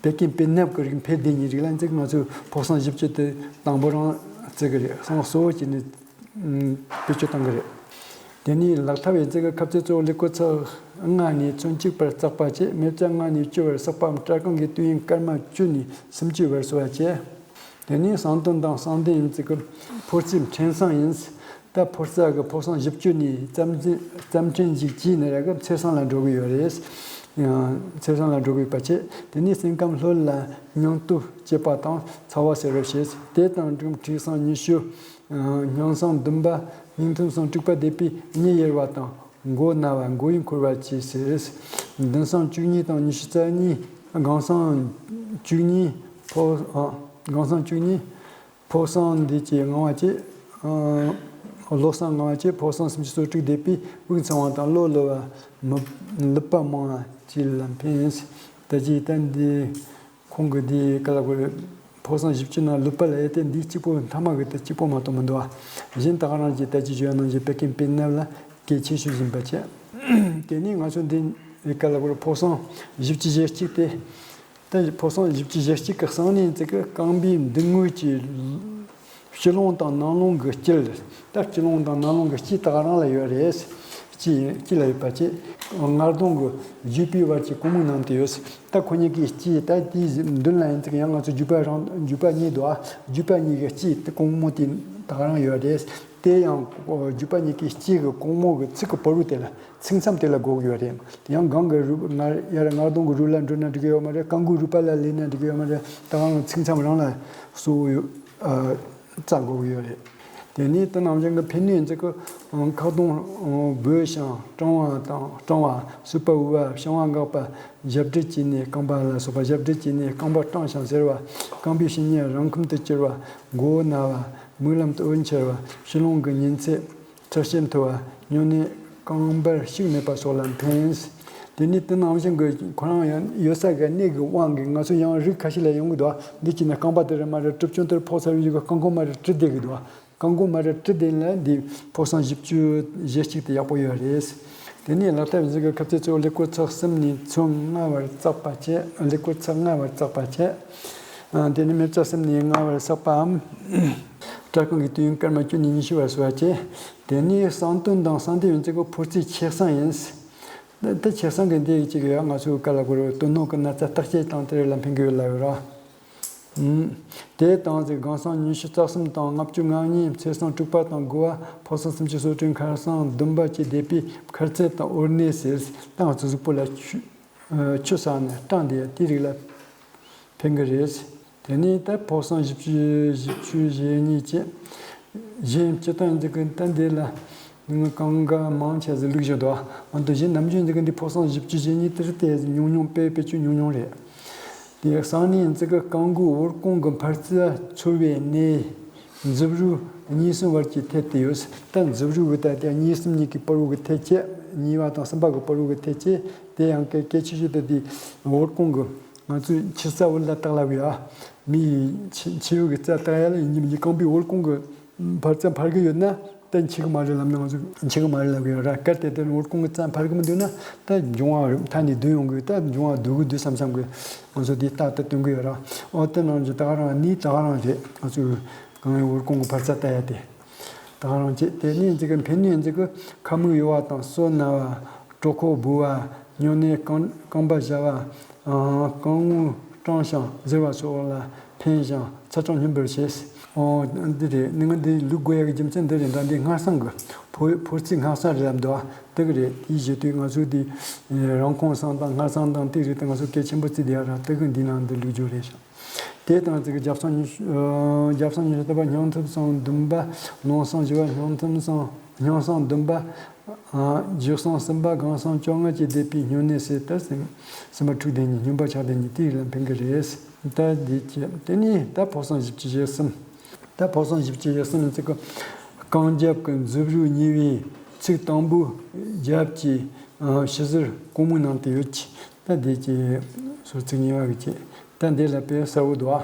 བད་ཀན་པའི་ནད་ཀྱི་རིགས་འཕེལ་བསྡད་མཁན་རིགས་ལ་ཡིན་ཙང་ང་ཚོ་ཕོ་གསུམ་བཞི་བཅུ་དེ་དང་པོ་རང་བརྩི་གི་རེད། སང་གསོ་བོ་བྱས་ནས་བེད་སྤྱོད་གཏང་གི་རེད། དེ་ནས་ལག་ཐབ་ཡིན་ཙང་ཁ་ཚིག་གཙོ་བོ་ཀླད་ཀོར་ཚེག་ལྔ་ནས་ཚོན་གཅིག་བར་བརྩེགས་པ་བྱས། སྨེ་བརྩེགས་ལྔ་ནས་བཅུ་བར་བརྩེགས་པའམ་སྐྲ་རྐང་གི་དུས་ཡུན་སྐར་མ་བཅུ་ནས་སུམ་ཅུ་བར་གསོ་བ་བྱས། དེ་ནས་གསང་སྟོན་དང་གསང་ལྡེང་ཡིན་ཙང་ཕོ་རྩིས་ཕྲན་གསང་ཡིན། ད་ཕོ་རྩིས་ཀྱི་ཕོ་གསུམ་བཞི་བཅུ་ནས་རྩ་ཕྲན་ཞིག་བྱས་ནས་ར་གི་མཚེར་གསང་ལ་འགྲོ་གི་ཡོད་རེད། མཚེར་གསང་ལ་འགྲོ་དགོས་པ་བྱས། དེ་ནས་སེམས་ཁམས་ལྷོད་ལ་སྙིང་སྟོབས་སྐྱེད་པ་དང་ཚ་བ་སེལ་བར་བྱེད། དེ་དང་འབྲུམ་མཁྲིས་གསང་ཉི་ཤུ། སྙིང་གསང་བདུན་པ། སྙིང་ཐུམ་གསང་དྲུག་པ་བསྡེབས་པས་མྱི་ཡེར་བ་དང་མགོ་ན་བ་མགོ་ཡུ་འཁོར་བ་བཅས་ཟེར། མདུན་གསང་བཅུ་གཉིས་དང་ཉི་ཤུ་རྩ་གཉིས། སྒང་གསང་བཅུ་གཉིས། ཕོ། ཨ། སྒང་གསང་བཅུ་གཉིས། ཕོ་གསང་འདི་བཅས་ལྔ་བ་བཅས། ཨ། ལོ་གསང་ལྔ་བ་བཅས་ཕོ་གསང་སུམ་ཅུ་སོ་དྲུག་བསྡེབས་པས་དབུགས་འཚང་བ་དང་གློ་ལུ་བ། མི། ལུད་པ་མང་བ་བཅས་ལ་ཕན། ད་ཅི་ད་འདི། ཁོང་གི་དེའི་ཀ་ལ་གོ་རེ། ཕོ་གསང་བཞི་བཅུ་ནང་ལུད་པ་ལ་ཨེ་ཏེ་འདི་གཅིག་པོ་མཐའ་མ་གི་དེ་གཅིག་པོ་མ་གཏོགས་མི་འདུག་ཨ། གཞན་ད་ག་རང་གི་ད་ཅི་བརྗོད་ནང་བཞིན་བད་ཀན་པའི་ནད་ལ་གལ་ཆེ་ཤོས་ཡིན་པ་བྱས། དེ་ནས་ང་ཚོ་འདི་ཀ་ལ་གོ་རེ་ཕོ་གསང་བཞི་བཅུ་ཞེ་གཅིག་སྟེ། ད་ཕོ་གསང་བཞི་བཅུ་ཞེ་གཅིག་གི་གསང་ནས་ཙི་གི་རྐང་པའི་མདུན་ངོས་ཀྱི་ཕྱི་ལོང་དང་ནང་ལོང་གི་དཀྱིལ། ད་ཕྱི་ལོང་དང་ནང་ལོང་གི་དཀྱིལ་ད་ག་རང་ལ་ཡོད་རེད། དཀྱིལ་དཀྱིལ་ལ་ཡོད་པ་བྱས། ངར་གདོང་གི་རྒྱུས་པའི་བར་གྱི་གོང་མའི་ནང་དུ་ཡོད། ད་ཁོ་གཉིས་ཀྱི་དཀྱིལ་ད་དེའི་མདུན་ལ་ཡིན་ཙང་ཡང་ང་ཚོ་རྒྱུས་པ་རང་རྒྱུས་པ་གཉིས་འདུག་ཨ། རྒྱུས་པ་གཉིས་ཀྱི་དཀྱིལ་དེ་གོང་མོ་དེ་ད་ག་རང་ཡོད་རེད། དེ་ཡང་རྒྱུས་པ་གཉིས་ཀྱི་དཀྱིལ་གྱི་གོང་མོ་གི་ཚིགས་ཀྱི་བར་དུ་དེ་ལ་ཚིགས་མཚམས་དེ་ལ་དགོས་ཀྱི་ཡོད་རེད། དེ་ཡང་སྒང་གི་རུས་ངར་ཡར་ངར་གདོང་གི་རུས་ལ་འགྲོ་ན་འགྲིག་གི་ཡོད་མ་རེད། རྐང་མགོའི་རུས་པ་ལ་སླེབས་ན་འགྲིག་གི་ཡོད་མ་རེད། ད་ག་རང་ཚིགས་མཚམས་རང་ལ་གསོ་བོ་ཡོད། ཨ། རྩ་དགོས་ཀྱི་ཡོད་རེད། དེ་ནས་དེ་ནང་བཞིན་གྱི་ཕན་ནུས་ཡིན་ཙང་གི་ཁ་གདོང་སྦོས་ཤིང་སྐྲངས་པ་དང་སྐྲངས་པ། སྲུབས་པ་དབུ་བ་བཤང་བ་འགག་པ། ཞབས་འབྲད་བྱས་ནས་རྐང་པ་ལ་སོགས་པ་ཞབས་འབྲད་བྱས་ནས་རྐང་པ་སྐྲངས་ཤིང་གཟེར་བ། རྐང་པའི་ཕྱི་ཉིན་རང་ཁམས་དུ་གྱུར་བ། མགོ་བོ་ན་བ། མིག་ལམ་དུ་འོད་འཆར་བ། ཕྱི་ལོང་གི་ཉིན་ཚད་འཕྲལ་ཕྱིན་མཐོ་བ། སྨྱུང་གནས་རྐང་འབར་ཤུགས་མེད་པ་སོགས་ལ་ཕན། དེ་ནས་དེ་ནང་བཞིན་གྱི་ཁོ་རང་ཡང་ཡོད་ས་གི་གནས་ཀྱི་དབང་གིས་ང་ཚོ་ཡང་རིགས་ཁ་ཤས་ལ་ཡོང་གི་འདུག་འདི་གཅིག་ནི་རྐང་པ་དེ་རེད་མ་རེད། གྲིབ་ཆུང་དེར་ཕོག་ཚར་བའི་གི་རྐང་འཁོར་མ་རེད་བྲི་བསྡད་ཀྱི་འདུག་རྐང་འཁོར་མ་རེད་བྲི་བསྡད་ལ་འདི་ཕོ་གསང་བཞི་བཅུ་ཞེ་གཅིག་དེ་ཡག་པོ་ཡོད་རེད། དེ་ནས་ལག་ཐབས་གཟུགས་ཀྱི་ཁ་ཚིགས་གཙོ་བོ་ཀླད་ཀོར་ཚེག་གསུམ་ནས་ཚོན་ལྔ་བར་བརྩེགས་པ་བྱས། ཀླད་ཀོར་ཚེག་ལྔ་བར་བརྩེགས་པ་བྱས། དེ་ནས་སྨེ་བརྩེགས་གསུམ་ནས་ལྔ་བར་བརྩེགས་པའམ། སྐྲ་རྐང་གི་དུས་ཡུན་སྐར་མ་བཅུ་ནས་ཉི་ཤུ་བར་བཟོ་བ་བྱས། དེ་ནས་གསང་སྟོན་དང་གསང་ལྡེང་ཡོད་ཚད་ཀྱི་ཕོ་རྩིས་ཆེ་གསང་ཡིན། ད་ཆེ་གསང་གི་འདི་གཅིག་ཡོད། ང་ཚོའི་ཀ་ལ་གོ་རེ་སྟོད་ནོ་གི་ན་ཚ་བརྟག་དཔྱད་དང་དེ་རིགས་ལ་ཕན་གི་ཡོད་ལ་ཡོད་ར། དེ་དང་ཚིག་སྒང་གསང་ཉི་ཤུ་རྩ་གསུམ་དང་ལྔ་བཅུ་ང་གཉིས། མཚེར་གསང་དྲུག་པ་དང་དགུ་བ། ཕོ་གསང་སུམ་ཅུ་སོ་དྲུག་མཁར་གསང་བདུན་པ་བཅས་བསྡེབས་པས་མཁར་ཚད་དང་འོར་གནས་ཟེར། ད་ང་ཚོ་གཟུགས་པོ་ལ་ཆུ་ཆུ་ཟགས་ནས་སྐྲངས་དེ་དེའི་རིགས་ལ་ཕན་གི་རེད། དེ་ནས་ད་ཕོ་གསང་བཞི་བཅུ་བཞི་བཅུ་ཞེ་གཉིས་བཅས། གཞན་སྤྱིར་བཏང་འཛིན་གི་ད་འདི་ལ་ནི་གང་ག་མང་ཆེ་ཟིག་ལུགས་བཞིན་དུ་འོན་ཏེ་གཞན་ནམ་རྒྱུན་འཛིན་གི་འདི་ཕོ་གསང་བཞི་བཅུ་ཞེ་གཉིས་དེར་དེ་ཉུང་ཉུང་དཔེ་དཔེ་ཆུ་ཉུང་ཉུང་རེད། དེ་གསང་ནས་འཛིན་གི་རྐང་མགོའི་འོར་གོང་གི་འཕར་རྩ་ཚོར་བའི་གནས། མཛུབ་རུས་གཉིས་གསུམ་བར་གྱི་ཐད་དུ་ཡོད། ད་མཛུབ་རུས་གི་ད་དེ་གཉིས་གསུམ་གཉིས་ཀྱི་བར་བོ་གི་ཐད་ཀྱི་གཉིས་པ་དང་གསུམ་པ་གི་བར་བོ་གི་ཐད་ཀྱི་དེ་ཡང་གལ་གལ་ཆེ་ཤོས་དེ་དེ་འོར་གོང་གི་ང་ཚོས་མཆེ་རྩ་བོ་ལ་བཏགས་ལབ་ཡོད་ཨ། མི་ཡི་མཆེ་མཆེ་བོ་གི་རྩ་བཏགས་ཡ་ལ་ཡིན་གྱི་མི་འདུག་རྐང་པའི་འོར་གོང་གི་འཕར་རྩ་འཕར་གི་ཡོད་ན་ད་མཆེ་གི་མ་རེད་ལབ་ན་ང་ཚོ་མཆེ་གི་མ་རེད་ལབ་གི་ཡོད་ར། གལ་ཏེ་དེ་འོར་གོང་གི་རྩ་འཕར་གི་མི་འདུག་ན་ད་འབྱུང་བ་མཐའ་ནས་བསྡུ་ཡོང་གི་ད་འབྱུང་བ་བསྡུ་གི་འདུག་བསམ་བསམ་གི་ང་ཚོ་དེ་རྟག་ཏུ་སྟོན་གི་ཡོད་ར། ཨོ་དེ་ནང་གི་ད་ག་རང་ནི་ད་ག་རང་རེད། ང་ཚོ་གང་ཡང་འོར་གོང་གི་འཕར་རྩ་ལྟ་ཡ་དེ། ད་ག་རང་བྱེད་དེ་ནི་འཛི་གི་འཕེན་ནི་འཛི་གི་ཁ་མིག་གཡོ་བ་དང་སོ་ན་བ། གྲོད་ཁོག་སྦོ་བ། སྨྱུང་གནས་རྐང་རྐང་པ་ཞ་བ། རྐང་ངོ་སྐྲངས་ཤིང་གཟེར་བ་སོགས་ལ་ཕན་ཞིང་ཚ་གྲང་སྙོམས་པར་བྱེད། ཨོ་འདི་རེད། ནི་ང་འདི་ལུགས་དགོས་ཡ་གི་རྒྱུ་མཚན་འདི་རེད། ད་འདི་སྔར་སང་གི་ཕོ་ཕོ་རྩིས་སྔར་སང་རེད་ལབ་འདུག་དེ་གི་རེད། དེའི་རྗེས་དུས་ང་ཚོའི་འདི་རང་ཁོང་སང་དང་སྔར་སང་དང་དེ་རེད། དེ་ང་ཚོ་གལ་ཆེན་པོ་བརྩིས་བསྡད་ཡ་ར། དེ་གི་འདི་ནང་འདི་ལུགས་སྦྱོར་རེད་ཤག་དེ་དང་གཅིག་རྒྱབ་སང་ཉི་ཤུ་རྒྱབ་སང་ཉི་ཤུ་རྩ་བ་སྙིང་ཐུབ་སང་བདུན་པ། ལུང་སང་བཞི་བ་སྙིང་ཐུབ་སང་སྙིང་སང་བདུན་པ། རྒྱུ་སང་གསུམ་པ། སྒང་སང་བཅོ་ལྔ་བཅས་བསྡེབས་པའི་སྨྱུང་གནས་ཟེར། ད་སེམས་སེམས་པ་འཁྲུག་བསྡད་ནས་སྨྱོན་པ་ཆགས་བསྡད་ནས་དེ་ཡི་ལ་ཕན་གི་རེད། ད་འདི་བྱས་དེ་ནས་ད་ཕོ་གསང་བཞི་བཅུ་ཞེ་གསུམ། ད་ཕོ་གསང་བཞི་བཅུ་ཞེ་གསུམ་ནི་ཚིག་གི་རྐང་རྒྱབ་ཀྱི་མཛུབ་རུས་གཉིས་པའི་ཚིགས་དང་པོའི་རྒྱབ་ཀྱི་ཕྱི་ཟུར་གོང་མའི་ནང་དུ་ཡོད་ཀྱི། ད་འདི་ཀྱི་སོར་ཚིགས་གཉིས་པ་གི་ཀྱི། ད་འདི་ལ་དཔེ་གསལ་བོ་འདུག་ཨ།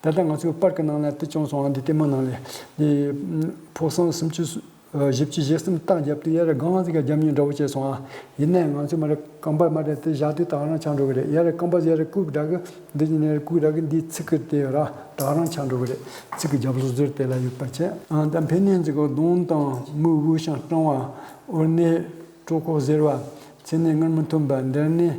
ད་ལྟ་ང་ཚོའི་པར་གི་ནང་ལ་དེ་བྱུང་སོང་ཨ། འདི་ལྟད་མོ་ནང་ལ། འདི་ཕོ་གསུམ་སུམ་ཅུ་བཞི་བཅུ་ཞེ་གསུམ་རྟགས་བརྒྱབ་དུས་ཡར་སྒང་ཟིག་ག་རྒྱབ་མྱོང་འདྲ་བོ་བྱས་སོང་ཨ། ཡིན་ནའི་ང་ཚོ་མ་རེད། རྐང་པ་མ་རེད། དེ་བཞག་དུས་ད་ག་རང་ཆགས་འགྲོ་གི་རེད། ཡར་རྐང་པ་ཟིག་ཡར་བཀུག་འདྲ་གི། འདི་ནས་བཀུག་འདྲ་གི། འདིའི་ཚིགས་གི་དེ་ཡོད་ར། ད་ག་རང་ཆགས་འགྲོ་གི་རེད། ཚིགས་གི་རྒྱབ་ལོགས་ཟུར་དེ་ལ་ཡོད་པ་བྱས། ཨ། ད་འཕེན་ནས་འཛེག་གི་གདོང་དང་མིག་དབུས་ཤིང་སྐྲངས་པ། འོར་ནས་དྲོད་ཁོག་གཟེར་བ། མཚན་ནས་སྔར་མི་ཐོན་པ། འདར་ནས་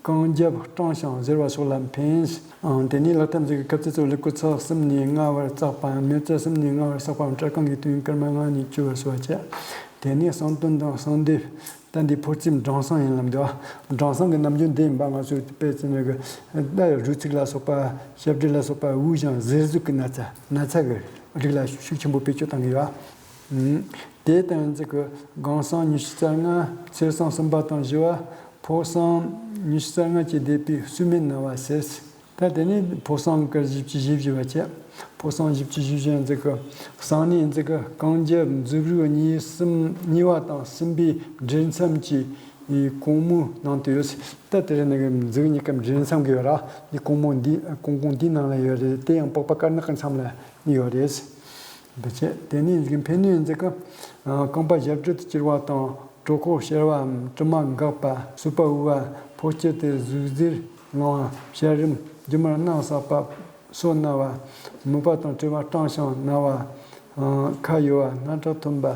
རྐང་རྒྱབ་སྐྲངས་ཤིང་གཟེར་བ་སོགས་ལ་འཕེན། ཨང་། དེ་ནས་ལག་མཐིལ་འཛེག་གི་ཁ་ཚིགས་སོགས་ལེགས་པོར་ཚགས། གསུམ་ནས་ལྔ་བར་བཙགས་པའམ། མེ་བཙའ་གསུམ་ནས་ལྔ་བར་བསགས་པའམ། སྐྲ་རྐང་གི་དོན་སྐར་མ་ལྔ་ནས་བཅུ་བར་སོ་བ་བྱས། དེ་ནས་གསང་སྟོན་དང་གསང་འདེབས། ད་འདི་ཕོ་རྩིས་སྦྲང་སྲང་ཡིན་ལབ་འདུག་ཨ། སྦྲང་སྲང་གི་རྣམ་འགྱུར་འདི་ཡིན་པ། ང་ཚོས་དཔེ་བཙུན་ནས་གི་ད་རུས་ཚིགས་ལ་སོགས་པ། ཞབས་རྡོལ་ལ་སོགས་པ་དབུས་ཤིང་གཟེར་ཟུག་གི་ན་ཚ། ན་ཚ་གི་རིགས་ལ་ཤུགས་ཆེན་པོ་བེད་སྤྱོད་བཏང་གི་ཡོད། ཨ། དེ་ལྟ་བུའི་ཚིགས་གི་སྒང་གསང་ཉི་ཤུ་རྩ་ལྔ། ཚེར་གསང་གསུམ་པ་དང་བཞི་བ། ཕོ་གསང་ཉི་ཤུ་རྩ་ལྔ་བཅས་འདེབས་པའི་སུ་མེད་ན་བ་ཟེར། ད་དེ་ནས་ཕོ་གསང་གི་བཞི་བཅུ་ཞེ་བཞི་བ་བྱས། ཕོ་གསང་བཞི་བཅུ་ཞེ་བཞི་འཛེག་གི། གསང་ནས་འཛེག་གི། རྐང་རྒྱབ་མཛུབ་རུས་གཉིས་གསུམ། གཉིས་པ་དང་གསུམ་པའི་འབྲེལ་མཚམས་ཀྱི་གོང་མོའི་ནང་དུ་ཡོད། ད་དེ་རེད། ནི་གི་མཛུབ་གཉིས་ཀ་འབྲེལ་མཚམས་གི་ཡོད་ར། འདི་གོང་མོ་འདི། གོང་གོང་འདིའི་ནང་ལ་ཡོད་རེད། དེ་ཡང་པགས་པ་དཀར་ནག་གི་མཚམས་ལ་ཡོད་རེད། འདི་བྱས། དེ་ནས་འཛེག་གི། འཕེན་ནས་འཛེག་གི། རྐང་པ་ཞབས་རྡོལ་དུ་གྱུར་པ་དང་། དྲོད་ཁོག་གཤེར་བའམ་དྲི་མ་འགགས་པ། གསོད་པ་འོས་པ། ཕོ་སྐྱེས་ཏེ་ཟུག་གཟེར་ལངས་པ། བྱ་རིམས། རྒྱུ་མར་རྣག་བསགས་པ། སོ་ན་བ། མིད་པ་དང་བྲལ་བ་སྐྲངས་ཤིང་ན་བ། ཁ་ཡོ་བ། སྣ་ཁྲག་ཐོན་པ།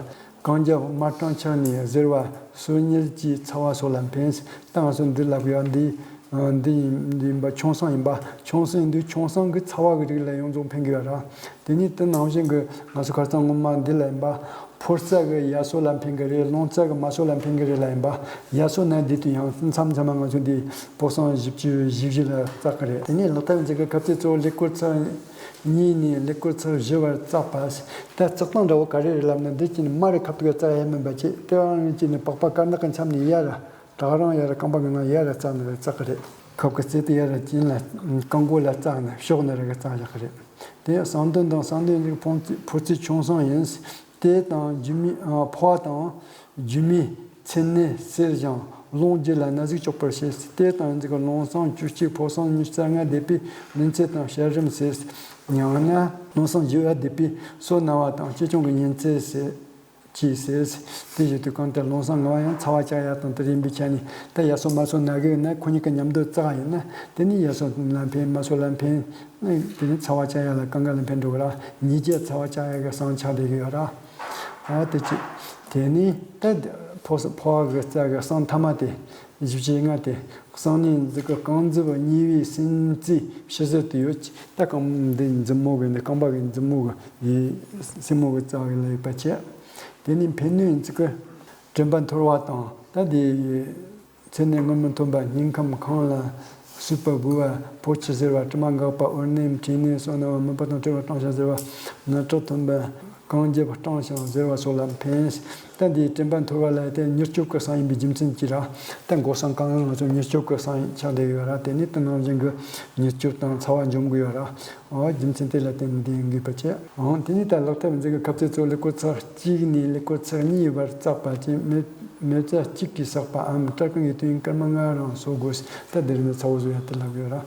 རྐང་རྒྱབ་དམར་སྐྲངས་ཆགས་ནས་གཟེར་བ། སོ་མྱལ་གྱི་ཚ་བ་སོགས་ལ་འཕེན། ད་ང་ཚོ་འདི་ལབ་ཡོད། འདི་འདི་ཡིན། འདི་ཡིན་པ་ཆུང་གསང་ཡིན་པ། ཆུང་གསང་ཡིན་དུས་ཆུང་གསང་གི་ཚ་བ་གི་རིགས་ལ་ཡོངས་རྫོགས་འཕེན་གི་ཡོད་ར། དེ་ནས་དེ་ནང་བཞིན་གི་ང་ཚོ་ཁ་སང་སྔོན་མ་འདི་ལ་ཡིན་པ། ཕོ་རྩ་གི་ཡ་སོ་ལ་འཕེན་གི་རེད། རླུང་རྩ་གི་མ་སོ་ལ་འཕེན་གི་རེད་ལ་ཡིན་པ། ཡ་སོ་ན་འདི་དུས་ཡང་མཚམས་མཚམས་མ་ང་ཚོ་འདི་ཕོ་གསང་བཞི་བཅུ་ཞེ་བཞི་ལ་བཙག་གི་རེད། དེ་ནས་ལག་མཐིལ་འཛེག་གི་ཁ་ཚིགས་གཙོ་བོ་ཀླད་ཀོར་ཚེག་གཉིས་ནས་ཀླད་ཀོར་ཚེག་བཞི་བར་བཙག་པ། ད་བཙག་སྟངས་འདྲ་བོ་ག་རེ་རེད་ལབ་ན། འདི་ཀྱི་ནི་མར་ཁ་ཐུག་གི་བཙག་ཡ་མིན་པ་བྱས། དེ་རང་ཀྱི་ནི་པགས་པ་དཀར་ནག་གི་མཚམས་ནས་ཡར། ད་ག་རང་ཡར་རྐང་པ་གི་ནང་ཡར་བཙགས་ནས་བཙག་གི་རེད། ཁབ་ཀྱི་རྩེ་དེ་ཡར་གྱེན་ལ། རྐང་མགོ་ལ་བཙགས་ནས་ཕྱོགས་ནས་རེ་གི་བཙགས་བཞག་གི་རེད། དེ་གསང་སྟོན་དང་གསང་འདེབས་འདི་ཕོ་རྩིས་ཆུང་གསང་ཡིན། དེ་དང་རྒྱུ་མའི། ཨ། ཕོ་བ་དང་རྒྱུ་མའི་མཚན་ནས་གསལ་ཞིང་རླུང་རྒྱུད་ལ་ན་ཟུག་གཅོག་པར་བྱེད། དེ་ལྟ་བུའི་ཚིགས་གི་རླུང་གསང་བཅུ་གཅིག། ཕོ་གསང་ཉི་ཤུ་རྩ་ལྔ་འདེབས་པའི་ལན་ཚྭ་དང་བྱ་རིམས་ཟེར། ཡང་ན་རླུང་གསང་བཞི་བ་འདེབས་པའི་སོ་ན་བ་དང་ལྕེ་སྐྱོང་གི་གཉན་ཚད་ཟེར། ཅེས་ཟེར། དེ་བཞིན་དུ་གང་ལྟར་རླུང་གསང་ལྔ་པ་ཡང་ཚ་བ་བཅག་ཡ་དང་དེ་ཡིན་པའི་ཆ་ནས། ད་ཡ་སོ་མ་སོ་ན་གི་ཡོད་ན་ཁོ་གཉིས་ཀ་མཉམ་དུ་བཙགས་ཡིན་ན། དེ་ནི་ཡ་སོ་ལ་འཕེན། མ་སོ་ལ་འཕེན། དེ་ནི་ཚ་བ་བཅག་ཡ་ལ་གང་ག་ལ་འཕེན་འགྲོ་གི་ར། ཉིས་བརྒྱ་ཚ་བ་བཅག་ཡ་གི་གསང་ཆགས་བསྡད་གི་ཡོད་ར། ཨ། དེ་ཅི། དེ་ནི་ད་ཕོ་ཕོ་བ་གི་རྩ་གི་གསང་ཐ་མ་དེ། བཞི་བཅུ་ཞེ་ལྔ་དེ། གསང་ནས་འཛེག་གི། རྐང་མཛུབ་གཉིས་པའི་སེན་རྩེ་ཕྱི་ཟུར་དུ་ཡོད། ད་རྐང་འདི་མཛུབ་མོ་གི་འདི། རྐང་པ་གི་མཛུབ་མོ་གི་སེན་མོ་གི་རྩ་བ་ལ་ཡོད་པ་བྱས། དེ་ནས་འཕེན་ནས་འཛེག་གི། དྲན་པ་འཐོར་བ་དང་། ད་འདི་མཚན་ནས་སྔར་མི་ཐོན་པ། སྙིང་ཁམས་ཁེངས་ལ་གསོད་པ་འོས་པ། ཕོ་ཁྱི་གཟེར་བ། དྲི་མ་འགགས་པ། འོར་ནད། མཁྲིས་ནད། སོ་ན་བ། མིད་པ་དང་བྲལ་བ་སྐྲངས་ཤིང་གཟེར་བ། སྣ་ཁྲག་ཐོན་པ། རྐང་རྒྱབ་སྐྲངས་ཤིང་གཟེར་བ་སོགས་ལ་འཕེན། ད་འདིའི་དྲན་པ་འཐོར་བ་ལ་དེ་མྱུར་སྐྱོབ་ཀྱི་གསང་ཡིན་པའི་རྒྱུ་མཚན་གྱིས་ར། ད་མགོ་གསང་གང་ཡང་ང་ཚོ་མྱུར་སྐྱོབ་ཀྱི་གསང་ཆགས་བསྡད་ཡོད་ར། དེ་ནི་དེ་ནང་བཞིན་གྱི་མྱུར་སྐྱོབ་དང་ཚ་བ་འཇོམས་ཀྱི་ཡོད་ར། འོ། རྒྱུ་མཚན་དེ་ལ་བརྟེན་ནས་འདི་ཡིན་དགོས་པ་བྱས། འོ། དེ་ནི་ད་ལག་མཐིལ་འཛེག་གི་ཁ་ཚིགས་གཙོ་བོ་ཀླད་ཀོར་ཚེག་གཅིག་ནས་ཀླད་ཀོར་ཚེག་གཉིས་བར་བཙགས་པ་བྱས། མེ་མེ་བཙའ་གཅིག་གིས་བསགས་པའམ་སྐྲ་རྐང་གི་དོན་སྐར་མ་ལྔ་རང་གསོ་དགོས། ད་འདིར་ནི་ཚ་བོ་བཟོ་ཡ་དེ་ལབ་ཡོད་ར།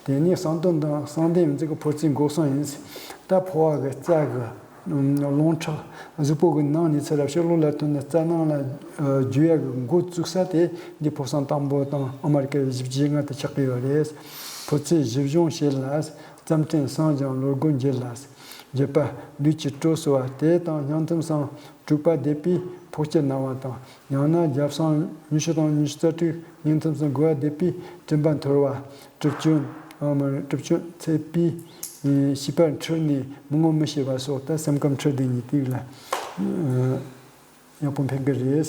དེ་ནི་གསང་སྟོན་དང་གསང་འདེབས་འཛེག་གི་ཕོ་རྩིས་མགོ་གསང་ཡིན། ད་ཕོ་བ་གི་རྩ་གི་རླུང་ཁྲག་གཟུགས་པོ་གི་ནང་ནས་ཚུར་ཕྱི་ལོགས་ལ་ཐོན་ནས་རྩ་ནང་ལ་རྒྱུ་ཡ་གི་འགོ་བཙུགས་ས་དེ། འདི་ཕོ་གསང་དང་པོ་དང་། ཨ་མ་རི་ཀའི་བཞི་བཅུ་ཞེ་ལྔ་དེ་ཆགས་ཀྱི་ཡོད་རེད། ཕོ་རྩིས་བཞི་གཞུང་བྱེད་ལ། རྩམ་ཕྲན་སངས་ཀྱང་ལོ་རྒོད་འགྱེད་ལ། བརྒྱད་པ་ལུས་ཀྱི་དྲོད་གསོ་བ། དེ་དང་སྙིང་ཐུམ་སང་དྲུག་པ་འདེབས་པས་ཕོ་སྐྱེས་ན་བ་དང་། ཡང་ན་རྒྱབ་སང་ཉི་ཤུ་དང་ཉི་ཤུ་རྩ་དྲུག། སྙིང་ཐུམ་སང་དགུ་པ་འདེབས་པས་དྲན་པ་འཐོར་བ། གྲིབ་སྐྱོན། ཨ་མ་རེད། གྲིབ་སྐྱོན་ཚད་པས་བྱིས་པ་འཁྲུལ་ནས་མི་ངོ་མི་ཤེས་པ་སོགས། ད་སེམས་ཁམས་འཁྲུལ་བསྡད་ནས་དེ་ལ་ཡག་པོ་འཕེལ་གི་རེད།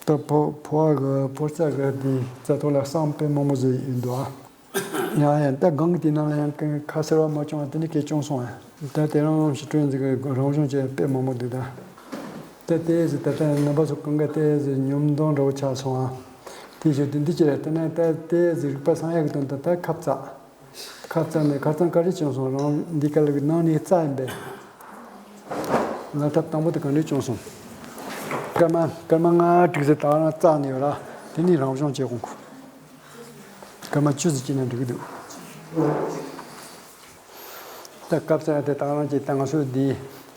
ད་ཕོ་ཕོ་བ་གི་ཕོ་རྩ་གི་དེ་རྩ་ཐོག་ལ་གསང་དཔེ་མང་པོ་ཟིག་ཡོད་འདུག་ཨ། ཡང་ཡང་ད་སྒང་གི་དེ་ནང་ལ་ཡང་ཁ་གསལ་བ་མ་བྱུང་བ་དེ་འདྲ་སྐད་བྱུང་སོང་ཨ། ད་དེ་རང་ཞིག་སྤྲོད་འཛུགས་གི་རང་བྱུང་བྱས་དཔེ་མང་པོ་འདུག་ད། ད་དེ་ཟིག་ད་ལྟ་རྣམ་པ་ཚོ་གང་ག་དེ་ཟིག་ཉམས་མདངས་འདྲ་བོ་ཆགས་སོང་ཨ། དེ་བཞིན་དུ་འདི་ཅི་རེད། དེ་ནས་ད་དེ་ཟིག་རིག་པ་སངས་ཡག་གི་དོན་དུ་ད་ཁབ་བཙགས། ཁབ་བཙགས་ནས་ཁ་སང་ག་རེ་བྱུང་སོང་། རང་འདི་ག་ལ་གི་ནང་ནས་བཙགས་ཡིན་པས། ལ་ཐབས་དང་པོ་དེ་ག་འདྲ་བྱུང་སོང་། སྐར་མ་སྐར་མ་ལྔ་དྲུག་ཟིག་ད་རང་བཙགས་ནས་ཡོད་ར། དེ་ནས་རང་བྱུང་བྱས་གོང་གོ། སྐར་མ་བཅུ་ཙམ་བྱས་ན་འགྲིག་གི་འདུག་ད་སྐབས་སུ་དེ་དང་རང་གི་ད་ང་ཚོ་འདི་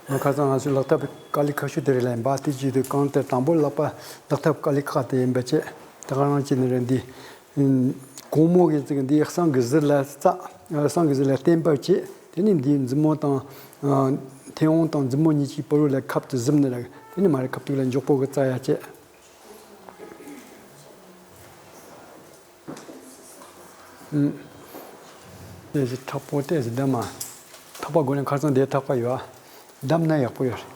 ང་ཁ་སང་ང་ཚོའི་ལག་ཐབས་དཀའ་ལས་ཁག་ཤོས་དེ་རེད་ལ། ཡིན་པ་དེ་བྱེད་དུས་གང་ལྟར་དང་པོ་ལག་པ་ལག་ཐབས་དཀའ་ལས་ཁག་དེ་ཡིན་པ་བྱས། ད་ག་རང་གི་ནི་རེད། འདི་གོང་མོ་གི་ཚིག་འདི་སང་གི་ཟུར་ལ་བཙགས། སང་གི་ཟུར་ལ་བརྟན་པར་བྱེད། དེ་ནི་འདིའི་མཛུབ་མོ་དང་། མཐེ་བོང་དང་མཛུབ་མོ་གཉིས་ཀྱི་བར་ལ་ཁབ་ཏུ་ཟུམ་ནས་ར། དེ་ནི་མ་རེད། ཁབ་ཏུ་ལ་མགྱོགས་པོ་གི་བཙགས་ཡ་བྱེད། ཨུམ། དེ་བཞིན་ཐག་པོ་ཏོག་ཙམ་བསྡམས་མ། ཐག་པ་སྒོ་ནས་ཁ་སང་དེ་ཐག་པ་ཡོད་ཨ། བསྡམས་ན་ཡག་པོ་ཡོད་རེད།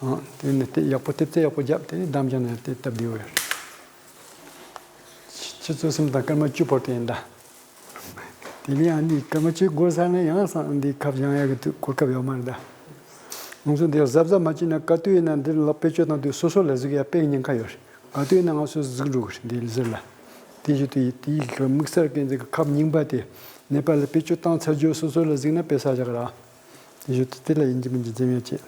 ཨང་། དེ་ནི་དེ་ཡག་པོ་ཐེབས་རྩ་ཡག་པོ་བརྒྱབ། དེ་ནི་བསྡམས་བཞག་ན་དེ་སྟབས་བདེ་བོ་ཡོད་རེད། ཆུ་ཚོད་གསུམ་དང་སྐར་མ་བཅུ་བར་དུ་ཡིན་ད། དེ་ནི་ཨ་ནི་སྐར་མ་བཅུ་འགོར་ཚར་ན་ཡང་སང་འདི་ཁབ་བཞེངས་ཡག་གི་དུས་གོ་སྐབས་ཡོད་མ་རེད་ད། ང་ཚོ་འདིར་གཟབ་གཟབ་མ་བྱས་ན་ག་དུས་ཡིན་ན་འདིར་ལག་བེད་སྤྱོད་བཏང་དུས་སོ་སོ་ལ་གཟིགས་ཡ་དཔེ་ཉེན་ཁ་ཡོད་རེད། ག་དུས་ཡིན་ན་ང་ཚོ་གཟིགས་འགྲོ་གི་རེད་འདི་ཟུར་ལ། དེ་བཞིན་དུ་ཡི་དེའི་གི་དམིགས་བསལ་གྱི་འདི་གི་ཁབ་རྙིང་པ་དེ་ནད་པ་ལ་བེད་སྤྱོད་བཏང་ཚར་རྗེས་སོ་སོ་ལ་གཟིགས་ན་དཔེ་བསགས་བཞག་ར། དེ་བཞིན་དུ་དེ་ལ་ཡིན་གཅིག་མིན་གཅིག་འཛེམ་ཡ་བྱེད།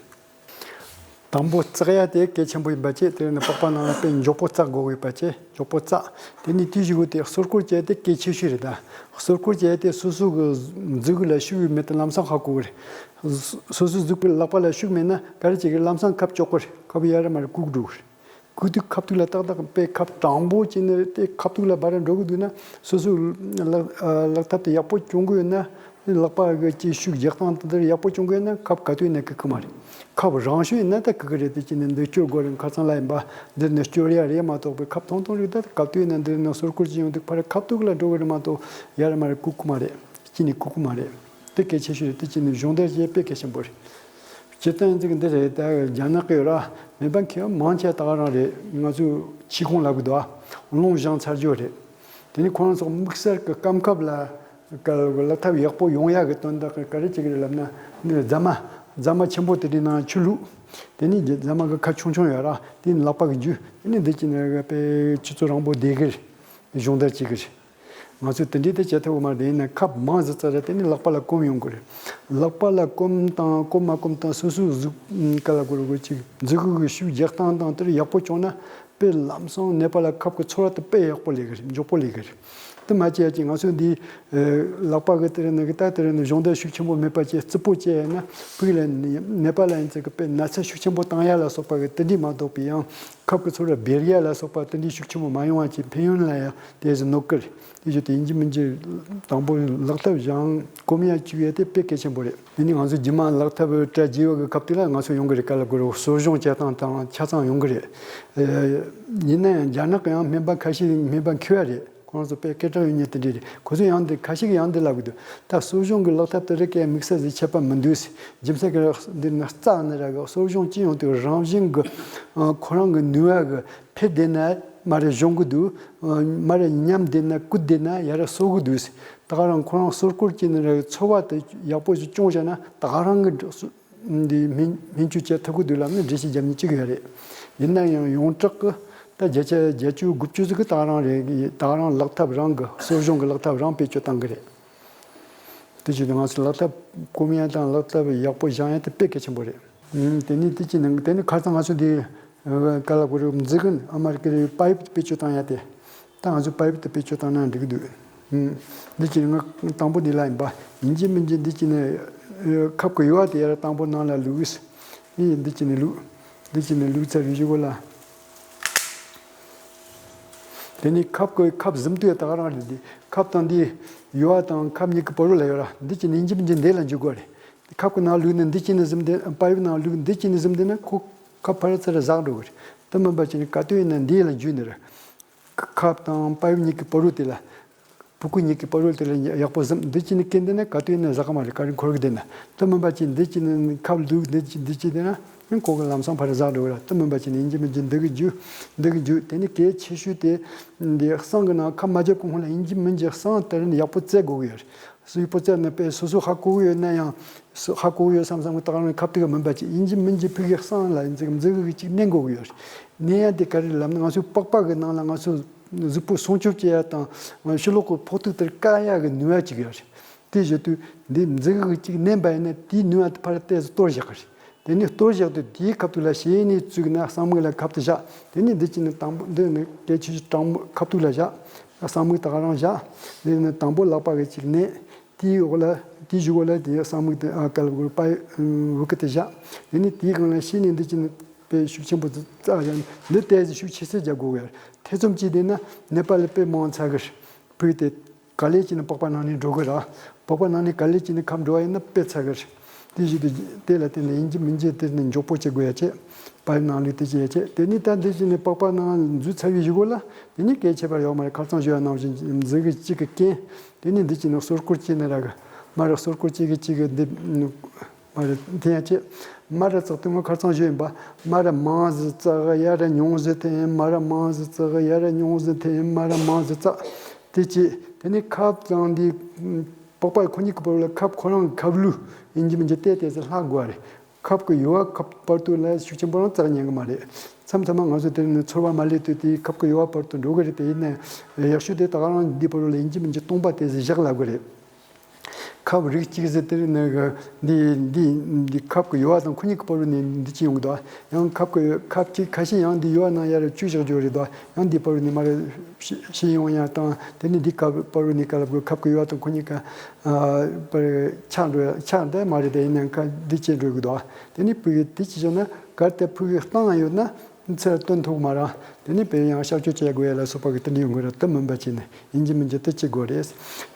དང་པོ་བཙགས་ཡ་དེ་གལ་ཆེན་པོ་ཡིན་པ་བཅས། དེ་ནི་པགས་པ་ནང་ལ་དཔེ་མགྱོགས་པོ་བཙགས་དགོས་ཡོད་པ་བཅས། མགྱོགས་པོ་བཙགས། དེ་ནི་དེ་བཞིན་དུ་དེ་གསོ་སྐོར་བྱས་ཏེ་གལ་ཆེ་ཤོས་རེད་ད། གསོ་སྐོར་བྱས་ཏེ་སོ་སོ་གི་མཛུབ་གུ་ལ་ཤུགས་ཡོད་མེད་དེ་ལམ་སང་ཧ་གོ་གི་རེད། སོ་སོའི་མཛུབ་གུ་ལག་པ་ལ་ཤུགས་མེད་ན་ག་རེ་བྱེད་ཀྱི་རེད། ལམ་སང་ཁབ་གཅོག་གི་རེད། ཁབ་ཡར་མར་བཀུག་འགྲོ་གི་རེད། བཀུག་དུས་ཁབ་ཐུག་ལ་ཏག་ཏག་དཔེ་ཁབ་དྲང་པོ་བྱས་ནས་དེ་ཁབ་ཐུག་ལ་བར་འགྲོ་གི་འདུག་ན་སོ་སོའི་ལག་ལག་ཐབས་དེ་ཡག་པོ་སྐྱོང་གི་ཡོད་ན། ལག་པ་གི་ཅིག་ཤུགས་རྒྱག་སྟངས་དེ་འདྲ་ཡག་པོ་སྐྱོང་གི་ཡོད་ན་ཁབ་ག་དུས་ནས་བཀུག་གི་མ་རེད། ཁབ་རང་ཤུགས་ཡིན་ན་ད་བཀུག་གི་རེད། དེ་ཅི་ནས་འདི་སྐྱོར་དགོས་རེད། ཁ་སང་ལ་ཡིན་པ་འདིར་ནས་སྐྱོར་ཡ་རེད་མ་གཏོགས་པའི་ཁབ་ཐུང་ཐུང་རིགས་ད་ག་དུས་ནས་འདིར་ནས་སོ་སྐོར་ཅི་ཡོང་དུས་ཕར་ཁབ་ཐུག་ལ་འགྲོ་གི་རེད་མ་གཏོགས་ཡར་མར་བཀུག་གི་མ་རེད། དཀྱིལ་ནས་བཀུག་གི་མ་རེད། དེ་གལ་ཆེ་ཤོས་རེད། དེ་ཅི་ནས་སྦྱོང་བརྡར་བྱེད་དཔེ་གལ་ཆེན་པོ་རེད། སྤྱིར་བཏང་ཡིན་ཚིག་འདི་རེད། ད་རྒྱ་ནག་གི་ར་མེད་པ་མཁས་པ་མང་ཆེ་ད་ག་རང་རེད། ང་ཚོས་ཆི་ཁུང་ལབ་གི་འདུག་ཨ། རླུང་བཞེངས་ཚར་རྒྱུ་རེད། དེ་ནི་ཁོ་རང་ཚོ་དམིགས་བསལ་གྱི་སྐམ་ཁབ་ལ་ཀ་ལ་ཐབས་ཡག་པོ་ཡོང་ཡག་གི་དོན་དག་གི་ག་རེ་བྱེད་ཀྱི་རེད་ལབ་ན། འདི་རྫ་མ་རྫ་མ་ཆེན་པོ་དེ་འདྲའི་ནང་ཆུ་བླུགས། དེ་ནི་རྫ་མ་གི་ཁ་ཆུང་ཆུང་ཡོད་ར། དེ་ནི་ལག་པ་གི་རྒྱུ། དེ་ནི་འདི་ཅི་ནས་དཔེ་ཆུ་ཚོད་རིང་པོ་བསྡད་ཀྱི་རེད། སྦྱོང་བརྡར་བྱེད་ཀྱི་རེད། ང་ཚོས་དེ་འདྲའི་དེ་བྱེད་ཐུབ་ཀྱི་མ་རེད། དེ་ཡིན་ན་ཁབ་མང་ཟིག་བཙལ་ར་དེ་ནི་ལག་པ་ལ་སྐོམ་ཡོང་གི་རེད། ལག་པ་ལ་སྐོམ་དང་སྐོམ་མ་སྐོམ་དང་སོ་སོའི་གཟུགས་ཀ་ལ་གོ་རུ་གོ་ཅིག་མཛུབ་གུ་གི་ཤུགས་རྒྱག་སྟངས་དང་དེར་ཡག་པོ་བྱུང་ན་དཔེ་ལམ་སང་ནད་པ་ལ་ཁབ་ཀྱི་ཚོར་བ་དེ་དཔེ་ཡག་པོ་ལས་གི་རེད། མགྱོགས་པོ་ལས་གི་རེད། དེ་མ་བྱས་ཀྱི་ང་ཚོས་འདི་ལག་པ་གི་དེ་རེད་ནི་གི་ད་དེ་རེད་ནི་སྦྱོང་བརྡར་ཤུགས་ཆེན་པོ་མེད་པ་བྱས་རྩུབ་པོ་བྱས་ཡིན་ན་ཕུགས་ལ་ནད་པ་ལ་ཡིན་ཚེ་གི་དཔེ་ན་ཚ་ཤུགས་ཆེན་པོ་བཏང་ཡ་ལ་སོགས་པ་གི་དེ་འདྲའི་མ་གཏོགས་པའི་ཡང་ཁབ་ཀྱི་ཚོར་བ་སྦེར་ཡ་ལ་སོགས་པ་དེ་འདྲའི་ཤུགས་ཆེན་པོ་མ་ཡོང་བ་བྱས་ཕན་ཡོན་ལ་ཡང་དེ་བཞིན་གནོད་ཀི་རེད། དེ་བཞིན་དུ་ཡིན་གཅིག་མིན་གཅིག་དང་པོ་ལག་ཐབས་བཞེངས་སྐོམ་ཡ་བཅུག་ཡ་དེ་དཔེ་གལ་ཆེན་པོ་རེད། དེ་ནི་ང་ཚོ་རྗེས་མ་ལག་ཐབས་གྲ་རྒྱས་པ་གི་སྐབས་དེ་ལ་ང་ཚོ་ཡོང་གི་རེད། ག་ལ་དགོས་རེད། གསོ་སྦྱོང་བྱེད་སྟངས་དང་ཆ་ཚང་ཡོང་གི་རེད། ཡིན་ན་ཡང་རྒྱ་ནག་གི་ཡང་སྨན་པ་ཁ་ཤས་སྨན་པ་མཁས་པ་རེད། ཁོང་ཚོ་དཔེ་སྐད་གྲགས་ཡོད་མཁན་དེ་འདྲས་རེད། ཁོ་ཚོ་ཡང་འདི་ཁ་ཤས་ཀྱིས་ཡང་འདི་ལབ་གི་འདུག་ད་གསོ་སྦྱོང་གི་ལག་ཐབས་དེ་རིགས་ཀྱི་དམིགས་བསལ་ཟིག་ཁྱད་པར་མི་འདུག་ཟེར། རྒྱུ་མཚན་གྱི་འདི་ནི་རྩ་ནི་ར་གི་གསོ་སྦྱོང་ཅི་ཡོང་དུས་རང་བཞིན་གྱི་ཁོ་རང་གི་ནུས་པ་གི་འཕེལ་བསྡད་ན་མ་རེད་གཞོང་གི་འདུག་མ་རེད་ཉམས་བསྡད་ན་སྐུད་བསྡད་ན་ཡ་ར་གསོ་གི་འདུག་ཟེར། ད་ག་རང་ཁོ་རང་གསོ་སྐོར་གྱི་ནི་ར་གི་ཚོར་བ་དེ་ཡག་པོ་ཞིག་སྐྱོང་བྱས་ན་ད་ག་རང་གི་འདི་སྨན་སྨན་བཅོས་བྱེད་ཐུབ་ཀྱི་འདུག་ལབ་ན་འགྲེལ་བཤད་རྒྱབ་མཁན་གཅིག་ཡོད་རེད། ཡིན་ན་ཡང་ཡོངས་གྲགས་ཀྱི་ད་བརྒྱ་ཆ་བརྒྱད་ཅུ་དགུ་བཅུ་ཟིག་གི་ད་རང་རེད། ད་རང་ལག་ཐབས་རང་གི་གསོ་སྦྱོང་གི་ལག་ཐབས་རང་བེད་སྤྱོད་བཏང་གི་རེད། དེ་བྱས་ཏེ་ང་ཚོ་ལག་ཐབས་སྐོམ་ཡ་དང་ལག་ཐབས་ཡག་པོ་བཞེངས་ཡ་དེ་དཔེ་གལ་ཆེན་པོ་རེད། ཨུམ། དེ་ནས་དེ་ཅི་ནང་དེ་ནི་ཁ་སང་ང་ཚོ་འདི་ག་ལ་གོ་རེ་མཛུབ་གུ་ཨ་མ་རི་ཀ་རེ་པའིབ་བེད་སྤྱོད་བཏང་ཡ་དེ། ད་ང་ཚོ་པའིབ་དེ་བེད་སྤྱོད་བཏང་ན་འགྲིག་གི་འདུག་ཨུམ། འདི་ཅི་ནི་ང་དང་པོ་འདི་ལ་ཡིན་པ་ཡིན་གཅིག་མིན་གཅིག་འདི་ཅི་ནི་ཁབ་ཀྱི་ཡོལ་བ་དེ་ཡར་དང་པོ་ནང་ལ་བླུགས། ཨེ་འདི་ཅི་ནི་བླུགས། འདི་ཅི་ནི་བླུགས་ཚར་བའི་གཞུག་གུ་ལ། དེ་ནི་ཁབ་ཀྱི་ཁབ་ཟུམ་དུས་ད་ག་རང་རེད། འདི་ཁབ་དང་འདི་ཡོལ་བ་དང་ཁབ་གཉིས་ཀྱི་བར་རུ་ལ་ཡོད་ར། འདི་ཅི་ནི་ཡིན་གཅིག་མིན་གཅིག་འདི་ལ་འཇུག་དགོས་རེད། ཁབ་ཀྱི་ནང་བླུགས་ནས་འདི་ཅི་ནི་ཟུམ་དེ་པའིབ་ནང་བླུགས་འདི་ཅི་ནི་ཟུམ་དེ་ན་ཁོ་ཁབ་ཕར་ཚུར་ཟག་འགྲོ་གི་རེད། དེ་མིན་པ་ཅི་ནི་ག་དུས་ཡིན་ན་འདི་ལ་འཇུས་ནི་རེད། ཁབ་དང་པའིབ་གཉིས་ཀྱི་བར་རུ་དེ་ལ། ཕྲུ་གུ་གཉིས་ཀྱི་བར་རུ་དེ་ལ་ཡག་པོ་ཟུམ། འདི་ཅི་ནི་སྐྱེ་འདི་ན་ག་དུས་ཡིན་ན་ཟག་གི་མ་རེད། ག་རེ་འཁོར་གི་འདི་ན། དེ་མིན་པ་ཅི་འདི་ཅི་ནི་ཁབ་བླུགས་འདི་ཅི་འདི་ཅི་འདི་ན་ཁོ་གི་ལམ་སང་ཕར་ཟག་འགྲོ་གི་རེད། དེ་མིན་པ་ཅི་ནི་ཡིན་གཅིག་མིན་གཅིག་འདི་གི་འཇུ་འདི་གི་འཇུ། དེ་ནི་གལ་ཆེ་ཤོས་དེ་འདི་སང་གི་ནང་ཁབ་མ་བརྒྱབ་གོང་ལ་ཡིན་གཅིག་མིན་གཅིག་སང་དེར་ནི་ཡག་པོ་བཙལ་དགོས་གི་ཡོད་རེད། སུའི་པོ་ཙེ་ནི་དཔེ་སོ་སོ་ཧ་གོ་གི་ཡོད་ན་ཡང་། སུ་ཧ་གོ་གི་ཡོད་བསམ་བསམ་གི་ད་ག་རང་ཁབ་ཏིག་མིན་པ་ཅིག་ཡིན་གཅིག་མིན་གཅིག་ཕུག་གི་གསང་ལ་ཡིན་ཙིག་མཛུ་གུ་གཅིག་མནན་དགོས་གི་ཡོད། མནན་ཡ་དེ་ག་རེ་ལབ་ན་ང་ཚོའི་པགས་པ་གི་ནང་ལ་ང་ཚོ་གཟུགས་པོ་སྲུང་སྐྱོབ་བྱེད་ཡ་དང་ཕྱི་ལོགས་གི་ཕོག་ཐུག་དེར་བཀག་ཡ་གི་ནུས་པ་ཅིག་ཡོད་རེད། དེ་བཞིན་དུ་འདི་མཛུ་གུ་གཅིག་མནན་པ་ཡིན་ན་དེའི་ནུས་པ་དེ་ཕར་ཏོག་ཙམ་གཏོར་བཞག་གི་རེད། དེ་ནས་གཏོར་བཞག་དུས་དེའི་ཁབ་ཏིག་ལ་ཞེ་ནས་བཙུགས་ན་གསང་མིག་ལ་ཁབ་ཏིག་བཞག་དེ་ནས་འདི་གཅིག་ནི་དང་པོ་འདི་ནི་གལ་ཆེ་ཤོས་དྲང་པོ་ཁབ་ཏིག་ལ་བཞག་གསང་མིག་ད་ག་རང་བཞག་དེ་ནི་དང་པོ་ལག་པ་གི་གཅིག་མནན། དེའི་འོག་ལ་དེའི་གཞུག་གུ་ལ་དེ་གསང་མིག་དེ་ཨ་ཀ་ལ་གུ་པ་བུ་ཀ་དེ་བཞག་དེ་ནི་དེའི་སྒང་ལ་ཤེས་ནས་འདི་ཅི་ནི་དཔེ་ཤུགས་ཆེན་པོ་རྩ་བཞག་འདི་ལྟས་ཟིག་ཤུགས་ཆེ་སེ་རྒྱག་དགོས་གི་ཐེ་ཚོམ་གཅིག་བསྡད་ན་ནད་པ་ལ་དཔེ་མང་ཚ་གི་ཕུག་དེ། ག་ལེ་གཅིག་ནི་པགས་པ་ནང་ནས་འགྲོ་གི་ར། པགས་པ་ནང་ནས་ག་ལེ་གཅིག་ནི་ཁབ་འགྲོ་བ་ཡིན་ན་དཔེ་ཚ་གི་རེད། དེ་བཞིན་དུ་དེ་ལ་བརྟེན་ནས་ཡིན་གཅིག་མིན་གཅིག་དེ་ནི་མགྱོགས་པོ་བྱེད་དགོས་ཡ་བྱེད། པ་ཡི་ནང་ལུས་དེ་བྱེད་ཡ་བྱེད། དེ་ནི་ད་འདི་བཞིན་ནི་པགས་པ་ནང་འཛུལ་ཚར་བའི་གཞུག་གུ་ལ་དེ་ནི་གལ་ཆེ་བར་ཡོད་མ་རེད། ཁ་རྩང་ཞུ་བ་ནང་བཞིན་འཛིན་གི་གཅིག་གི་རྐྱེན། དེ་ནི་འདི་གཅིག་ནི་གསོལ་སྐོར་གཅིག་ནི་ར་གི་མ་ར་གསོལ་སྐོར་གཅིག་གི་གཅིག་གི་འདི། མ་རེད་དེ་ཡང་ཅེས། མ་ར་ཙག་དུས་ངོ་ཁར་ཚང་ཞོ་ཡིན་པ། མ་ར་མང་ཟི་ཙག་ཡ་ར་ཉུང་ཟི་འཐེན། མ་ར་མང་ཟི་ཙག་ཡ་ར་ཉུང་ཟི་འཐེན། མ་ར་མང་ཟི་ཙག་དེ་ཅི། དེ་ནི་ཁབ་དང་འདི། པགས་པ་ཁོ་གཉིས་ཀྱི་བར་ལ་ཁབ་ཁོ་རང་གི་ཁབ་ལུས་ཡིན་གྱི་མིན་གྱི་བལྟས་བལྟས་ཚེ་ལྷག་དགོས་རེད། ཁབ་ཀྱི་ཡུ་བ་ཁབ་བར་དུ་ལ་ཤུགས་ཆེན་པོ་རང་ཙག་ཉན་གི་མ་རེད། མཚམས་མཚམས་མ་ང་ཚོ་དེ་ནི་ཚོར་བ་མ་སླེབས་དུས་དེའི་ཁབ་ཀྱི་ཡུ་བ་བར་དུ་འགྲོ་གི་རེད། དེ་ཡིན་ན་ཡག་ཤོས་དེ་ད་ག་རང་འདི་བར་ལ་ཡིན་གྱི་མིན་གྱི་སྟོང་པ་བལྟས་ཚེ་བཞག་ལབ་གི་རེད། ཁབ་རིགས་གཅིག་ཟེར་དེ་ནི་འདི་འདི་འདི་ཁབ་ཀྱི་ཡུ་བ་དང་ཁོ་གཉིས་ཀྱི་བར་ནས་འདི་ཅི་ཡོང་གི་འདུག་ཡང་ཁབ་ཀྱི་ཁབ་གཅིག་ཁ་ཤས་ཡང་འདི་ཡུ་བ་ནང་ཡར་བཅུག་བཞག་རྒྱུ་རེད་འདུག་ཡང་འདི་བར་ནས་མར་ཤི་ཤི་ཡོང་ཡ་དང་དེ་ནི་འདི་ཁབ་བར་ནས་ག་ལབ་དགོས། ཁབ་ཀྱི་ཡུ་བ་དང་ཁོ་གཉིས་ཀ་པར་ཆག་འགྲོ་ཆག་འདི་མ་རེད། དེ་ཡིན་ན་ཁ་འདི་བྱེད་འགྲོ་གི་འདུག་དེ་ནི་ཕུག་གི་དེ་ཅི་བྱུང་ན་གར་དེ་ཕུག་གི་སྟེང་ཡོད་ན། ཚེ་སྟོན་ཐུབ་མ་ར། དེ་ནི་དཔེ་ཡང་གཤག་བཅོས་བྱེད་དགོས་ཡ་ལ་སོགས་པ་གི་དེ་འདྲ་ཡོང་གི་ར། དེ་མིན་པ་བྱས་ནས་ཡིན་གྱི་མིན་གྱི་དེ་བྱེད་དགོས་རེད།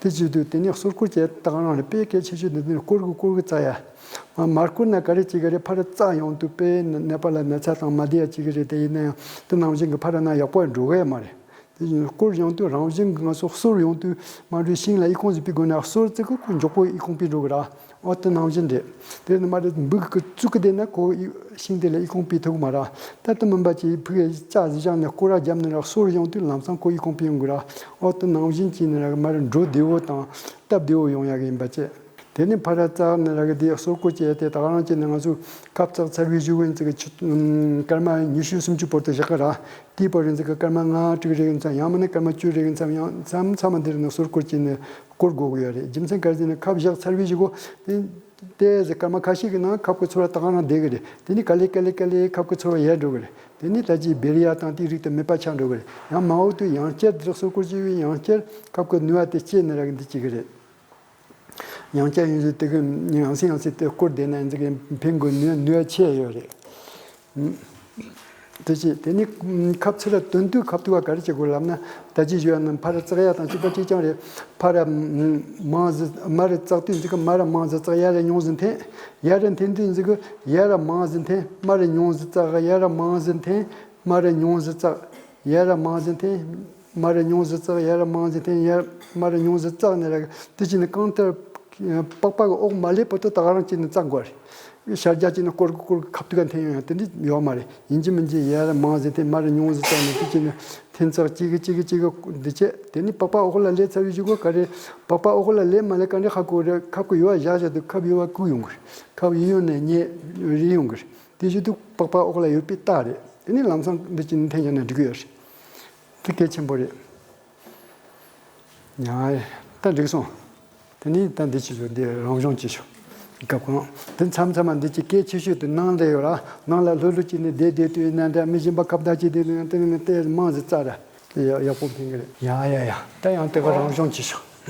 དེ་བྱེད་དུས་དེ་ནི་གསོལ་སྐོར་བྱེད་སྟངས་རང་རེད། དཔེ་གལ་ཆེ་ཤོས་འདི་ནི་སྐོར་གི་སྐོར་གི་རྩ་ཡ། མ་མ་སྐོར་ན་ག་རེ་བྱེད་གི་རེད། ཕར་རྩ་ཡོང་དུས་དཔེ་ནད་པ་ལ་ན་ཚ་དང་མ་བདེ་ཡ་བྱེད་གི་རེད། དེ་ཡིན་ན་ཡང་དེ་ནང་བཞིན་གི་ཕར་ན་ཡག་པོ་འགྲོ་གི་ཡ་མ་རེད། དེ་བཞིན་སྐོར་ཡོང་དུས་རང་བཞིན་གྱི་ང་ཚོ་གསོར་ཡོང་དུས་མ་འགྲོའི་ཤིང་ལ་ཨི་ཁུང་ཟིག་ཕུལ་དགོས་ན་གསོར་ཙི་གི་ཁོ་མགྱོགས་པོ་ཨི་ཁུང་ཕུལ་འགྲོ་གི་ར། ཨོ་དེ་ནང་བཞིན་རེད། དེ་ནི་མ་རེད། འབུ་གི་བཙུགས་གི་བསྡད་ན་ཁོ་ཨི་ཤིང་དེ་ལ་ཨི་ཁུང་ཕུལ་ཐུབ་གི་མ་ར། ད་དེ་མིན་པ་ཅིག་ཕུག་གི་ལྕགས་ཟིག་བཞག་ནས་སྐོར་ར་བརྒྱབ་ནས་ར་གསོར་ཡོང་དུས་ལམ་སང་ཁོ་ཨི་ཁུང་ཕུལ་ཡོང་གི་ར། ཨོ་དེ་ནང་བཞིན་བྱས་ནས་ར་མ་རེད། འགྲོ་བདེ་བོ་དང་སྟབས་བདེ་བོ་ཡོང་ཡག་གི་ཡིན་པ་བྱས། དེ་ནས་ཕར་ར་ཙག་ནས་ར་གི་དེ་གསོལ་སྐོར་བྱས་ཏེ་ད་ག་རང་བྱས་ནས་ང་ཚོས་ཁབ་བཙགས་ཚར་བའི་གཞུག་གུ་ཚིག་གི་ཆུ་སྐར་མ་ཉི་ཤུ་སུམ་ཅུ་བར་དུ་བཞག་གི་ར། དེའི་བར་རིང་ཚིག་གི་སྐར་མ་ལྔ་དྲུག་རེ་གི་མཚམས་ཡང་མིན་ན་སྐར་མ་བཅུ་རེ་གི་མཚམས་ཡང་མཚམས་མཚམས་མ་འདིར་ནས་གསོལ་སྐོར་བྱས་ནས་སྐོར་དགོས་གི་ཡོད་རེད། རྒྱུ་མཚན་ག་རེ་ཟེར་ན་ཁབ་བཞག་ཚར་བའི་གཞུག་གུ་དེ་ཏོག་ཙམ་སྐར་མ་ཁ་ཤས་ཀྱི་ནང་ཁབ་ཀྱི་ཚོར་བ་ད་ག་རང་བསྡད་གི་རེད། དེ་ནས་ག་ལེ་ག་ལེ་ག་ལེ་ཁབ་ཀྱི་ཚོར་བ་ཡལ་འགྲོ་གི་རེད། དེ་ནས་ད་ཅིག་བེ་རི་ཡ་དང་དེའི་རིགས་དེ་མེད་པ་ཆགས་འགྲོ་གི་རེད། ཡང་མ་འོངས་དུས་ཡང་བསྐྱར་འདིར་གསོལ་སྐོར་བྱས་པས་ཡང་བསྐྱར་ཁབ་ཀྱི་ནུས་པ་དེ་སྐྱེས་ནས་རག་གི་འདི་བྱེད་གི་རེད། ཡང་བསྐྱར་ཡང་སེ་དེ་གི་ཡང་སེ་ཡང་སེ་དེ་སྐོར་བསྡད་ན་ཡང་ཚིག་གི་ཕན་གི་ནུས་ནུས་པ་ཆེ་ཡོད་རེད། དེ་བྱས་དེ་ནི་ཁབ་ཚུར་ལ་དོན་དུས་ཁབ་ཐུག་པ་ག་རེ་བྱེད་དགོས་ལབ་ན། ད་ཅི་ཞུ་ཡ་ན་ཕར་ཙག་ཡ་དང་གཅིག་པ་གཅིག་རྐྱང་རེད། ཕར་མང་ཟི་མ་རེད་ཙག་དུས་འདི་ག་མ་ར་མང་ཟི་ཙག་ཡ་ར་ཉུང་ཟི་འཐེན། ཡ་ར་འཐེན་དུས་འདི་ག་ཡ་ར་མང་ཟི་འཐེན། མ་ར་ཉུང་ཟི་ཙག་ཡ་ར་མང་ཟི་འཐེན། མ་ར་ཉུང་ཟི་ཙག་ཡ་ར་མང་ཟི་འཐེན། མ་ར་ཉུང་ཟི་ཙག་ཡ་ར་མང་ཟི་འཐེན། ཡ་མ་ར་ཉུང་ཟི་ཙག་ནི་ར་དེ་ཅི་ནི་གང་ལྟར་པགས་པ་གི་འོག་མ་ལེབ་བར་དུ་ད་ག་རང་ཅི་ནི་ཙག་དགོས་རེད། ཤར་རྒྱག་ཅིག་ནི་སྐོར་སྐོར་ཁབ་ཏུ་ག་འཐེན་ཡོང་ཡང་དེ་འདྲ་ཡོད་མ་རེད། ཡིན་གཅིག་མིན་གཅིག་ཡར་མང་ཟེར་ཏེ་མར་ཉུང་ཟེར་ཙམ་ནི་དེ་ཅིག་ནི་འཐེན་ཙག་གཅིག་གི་གཅིག་གི་གཅིག་གི་འདི་བྱས། དེ་ནི་པགས་པ་འོག་ལ་ལེབ་ཚར་བའི་གཞུག་གུ་ག་རེ། པགས་པ་འོག་ལ་ལེབ་མ་ལེབ་ག་འདྲ་ཧ་གོ་རེད། ཁབ་ཀྱི་ཡོལ་བ་བཞག་བཞག་དུས་ཁབ་ཡོལ་བ་བཀུག་ཡོང་གི་རེད། ཁབ་ཡིན་ཡོང་ནས་ཉེ་རེ་ཡོང་གི་རེད། དེ་བཞིན་དུ་པགས་པ་འོག་ལ་ཡོད་པའི་རྟགས་རེད། དེ་ནི་ལམ་སང་འདི་ཅིག་ནི་འཐེན་བཞག་ན་འགྲིག་གི་ཡོད་རེད། དེ་གལ་ཆེན་པོ་རེད། ཡ། ད་འགྲིག་སོང་། དེ་ནས་ད་འདི་ཅི་ཞུ། འདི་རང་སྦྱོང་ཅི་ཞུ། སྐབས་གང་དེ་མཚམས་མཚམས་མ་འདི་ཅི་སྐད་ཆེ་ཤོས་དེ་ནང་ལ་ཡོད་ར། ནང་ལ་ལྷོད་ལྷོད་ཅིག་ནས་བསྡད་བསྡད་དུས་ན་འདྲ་མི་གཞན་པ་ཁ་བརྡ་ཅིག་བསྡད་དུས་ན་དེ་ནས་ཏོག་ཙམ་མང་ཟིག་བཙག་ར། དེ་ཡག་ཡག་པོ་ཕན་གི་རེད། ཡ་ཡ་ཡ། ད་ཡང་དེ་ག་རང་སྦྱོང་ཅི་ཞུ།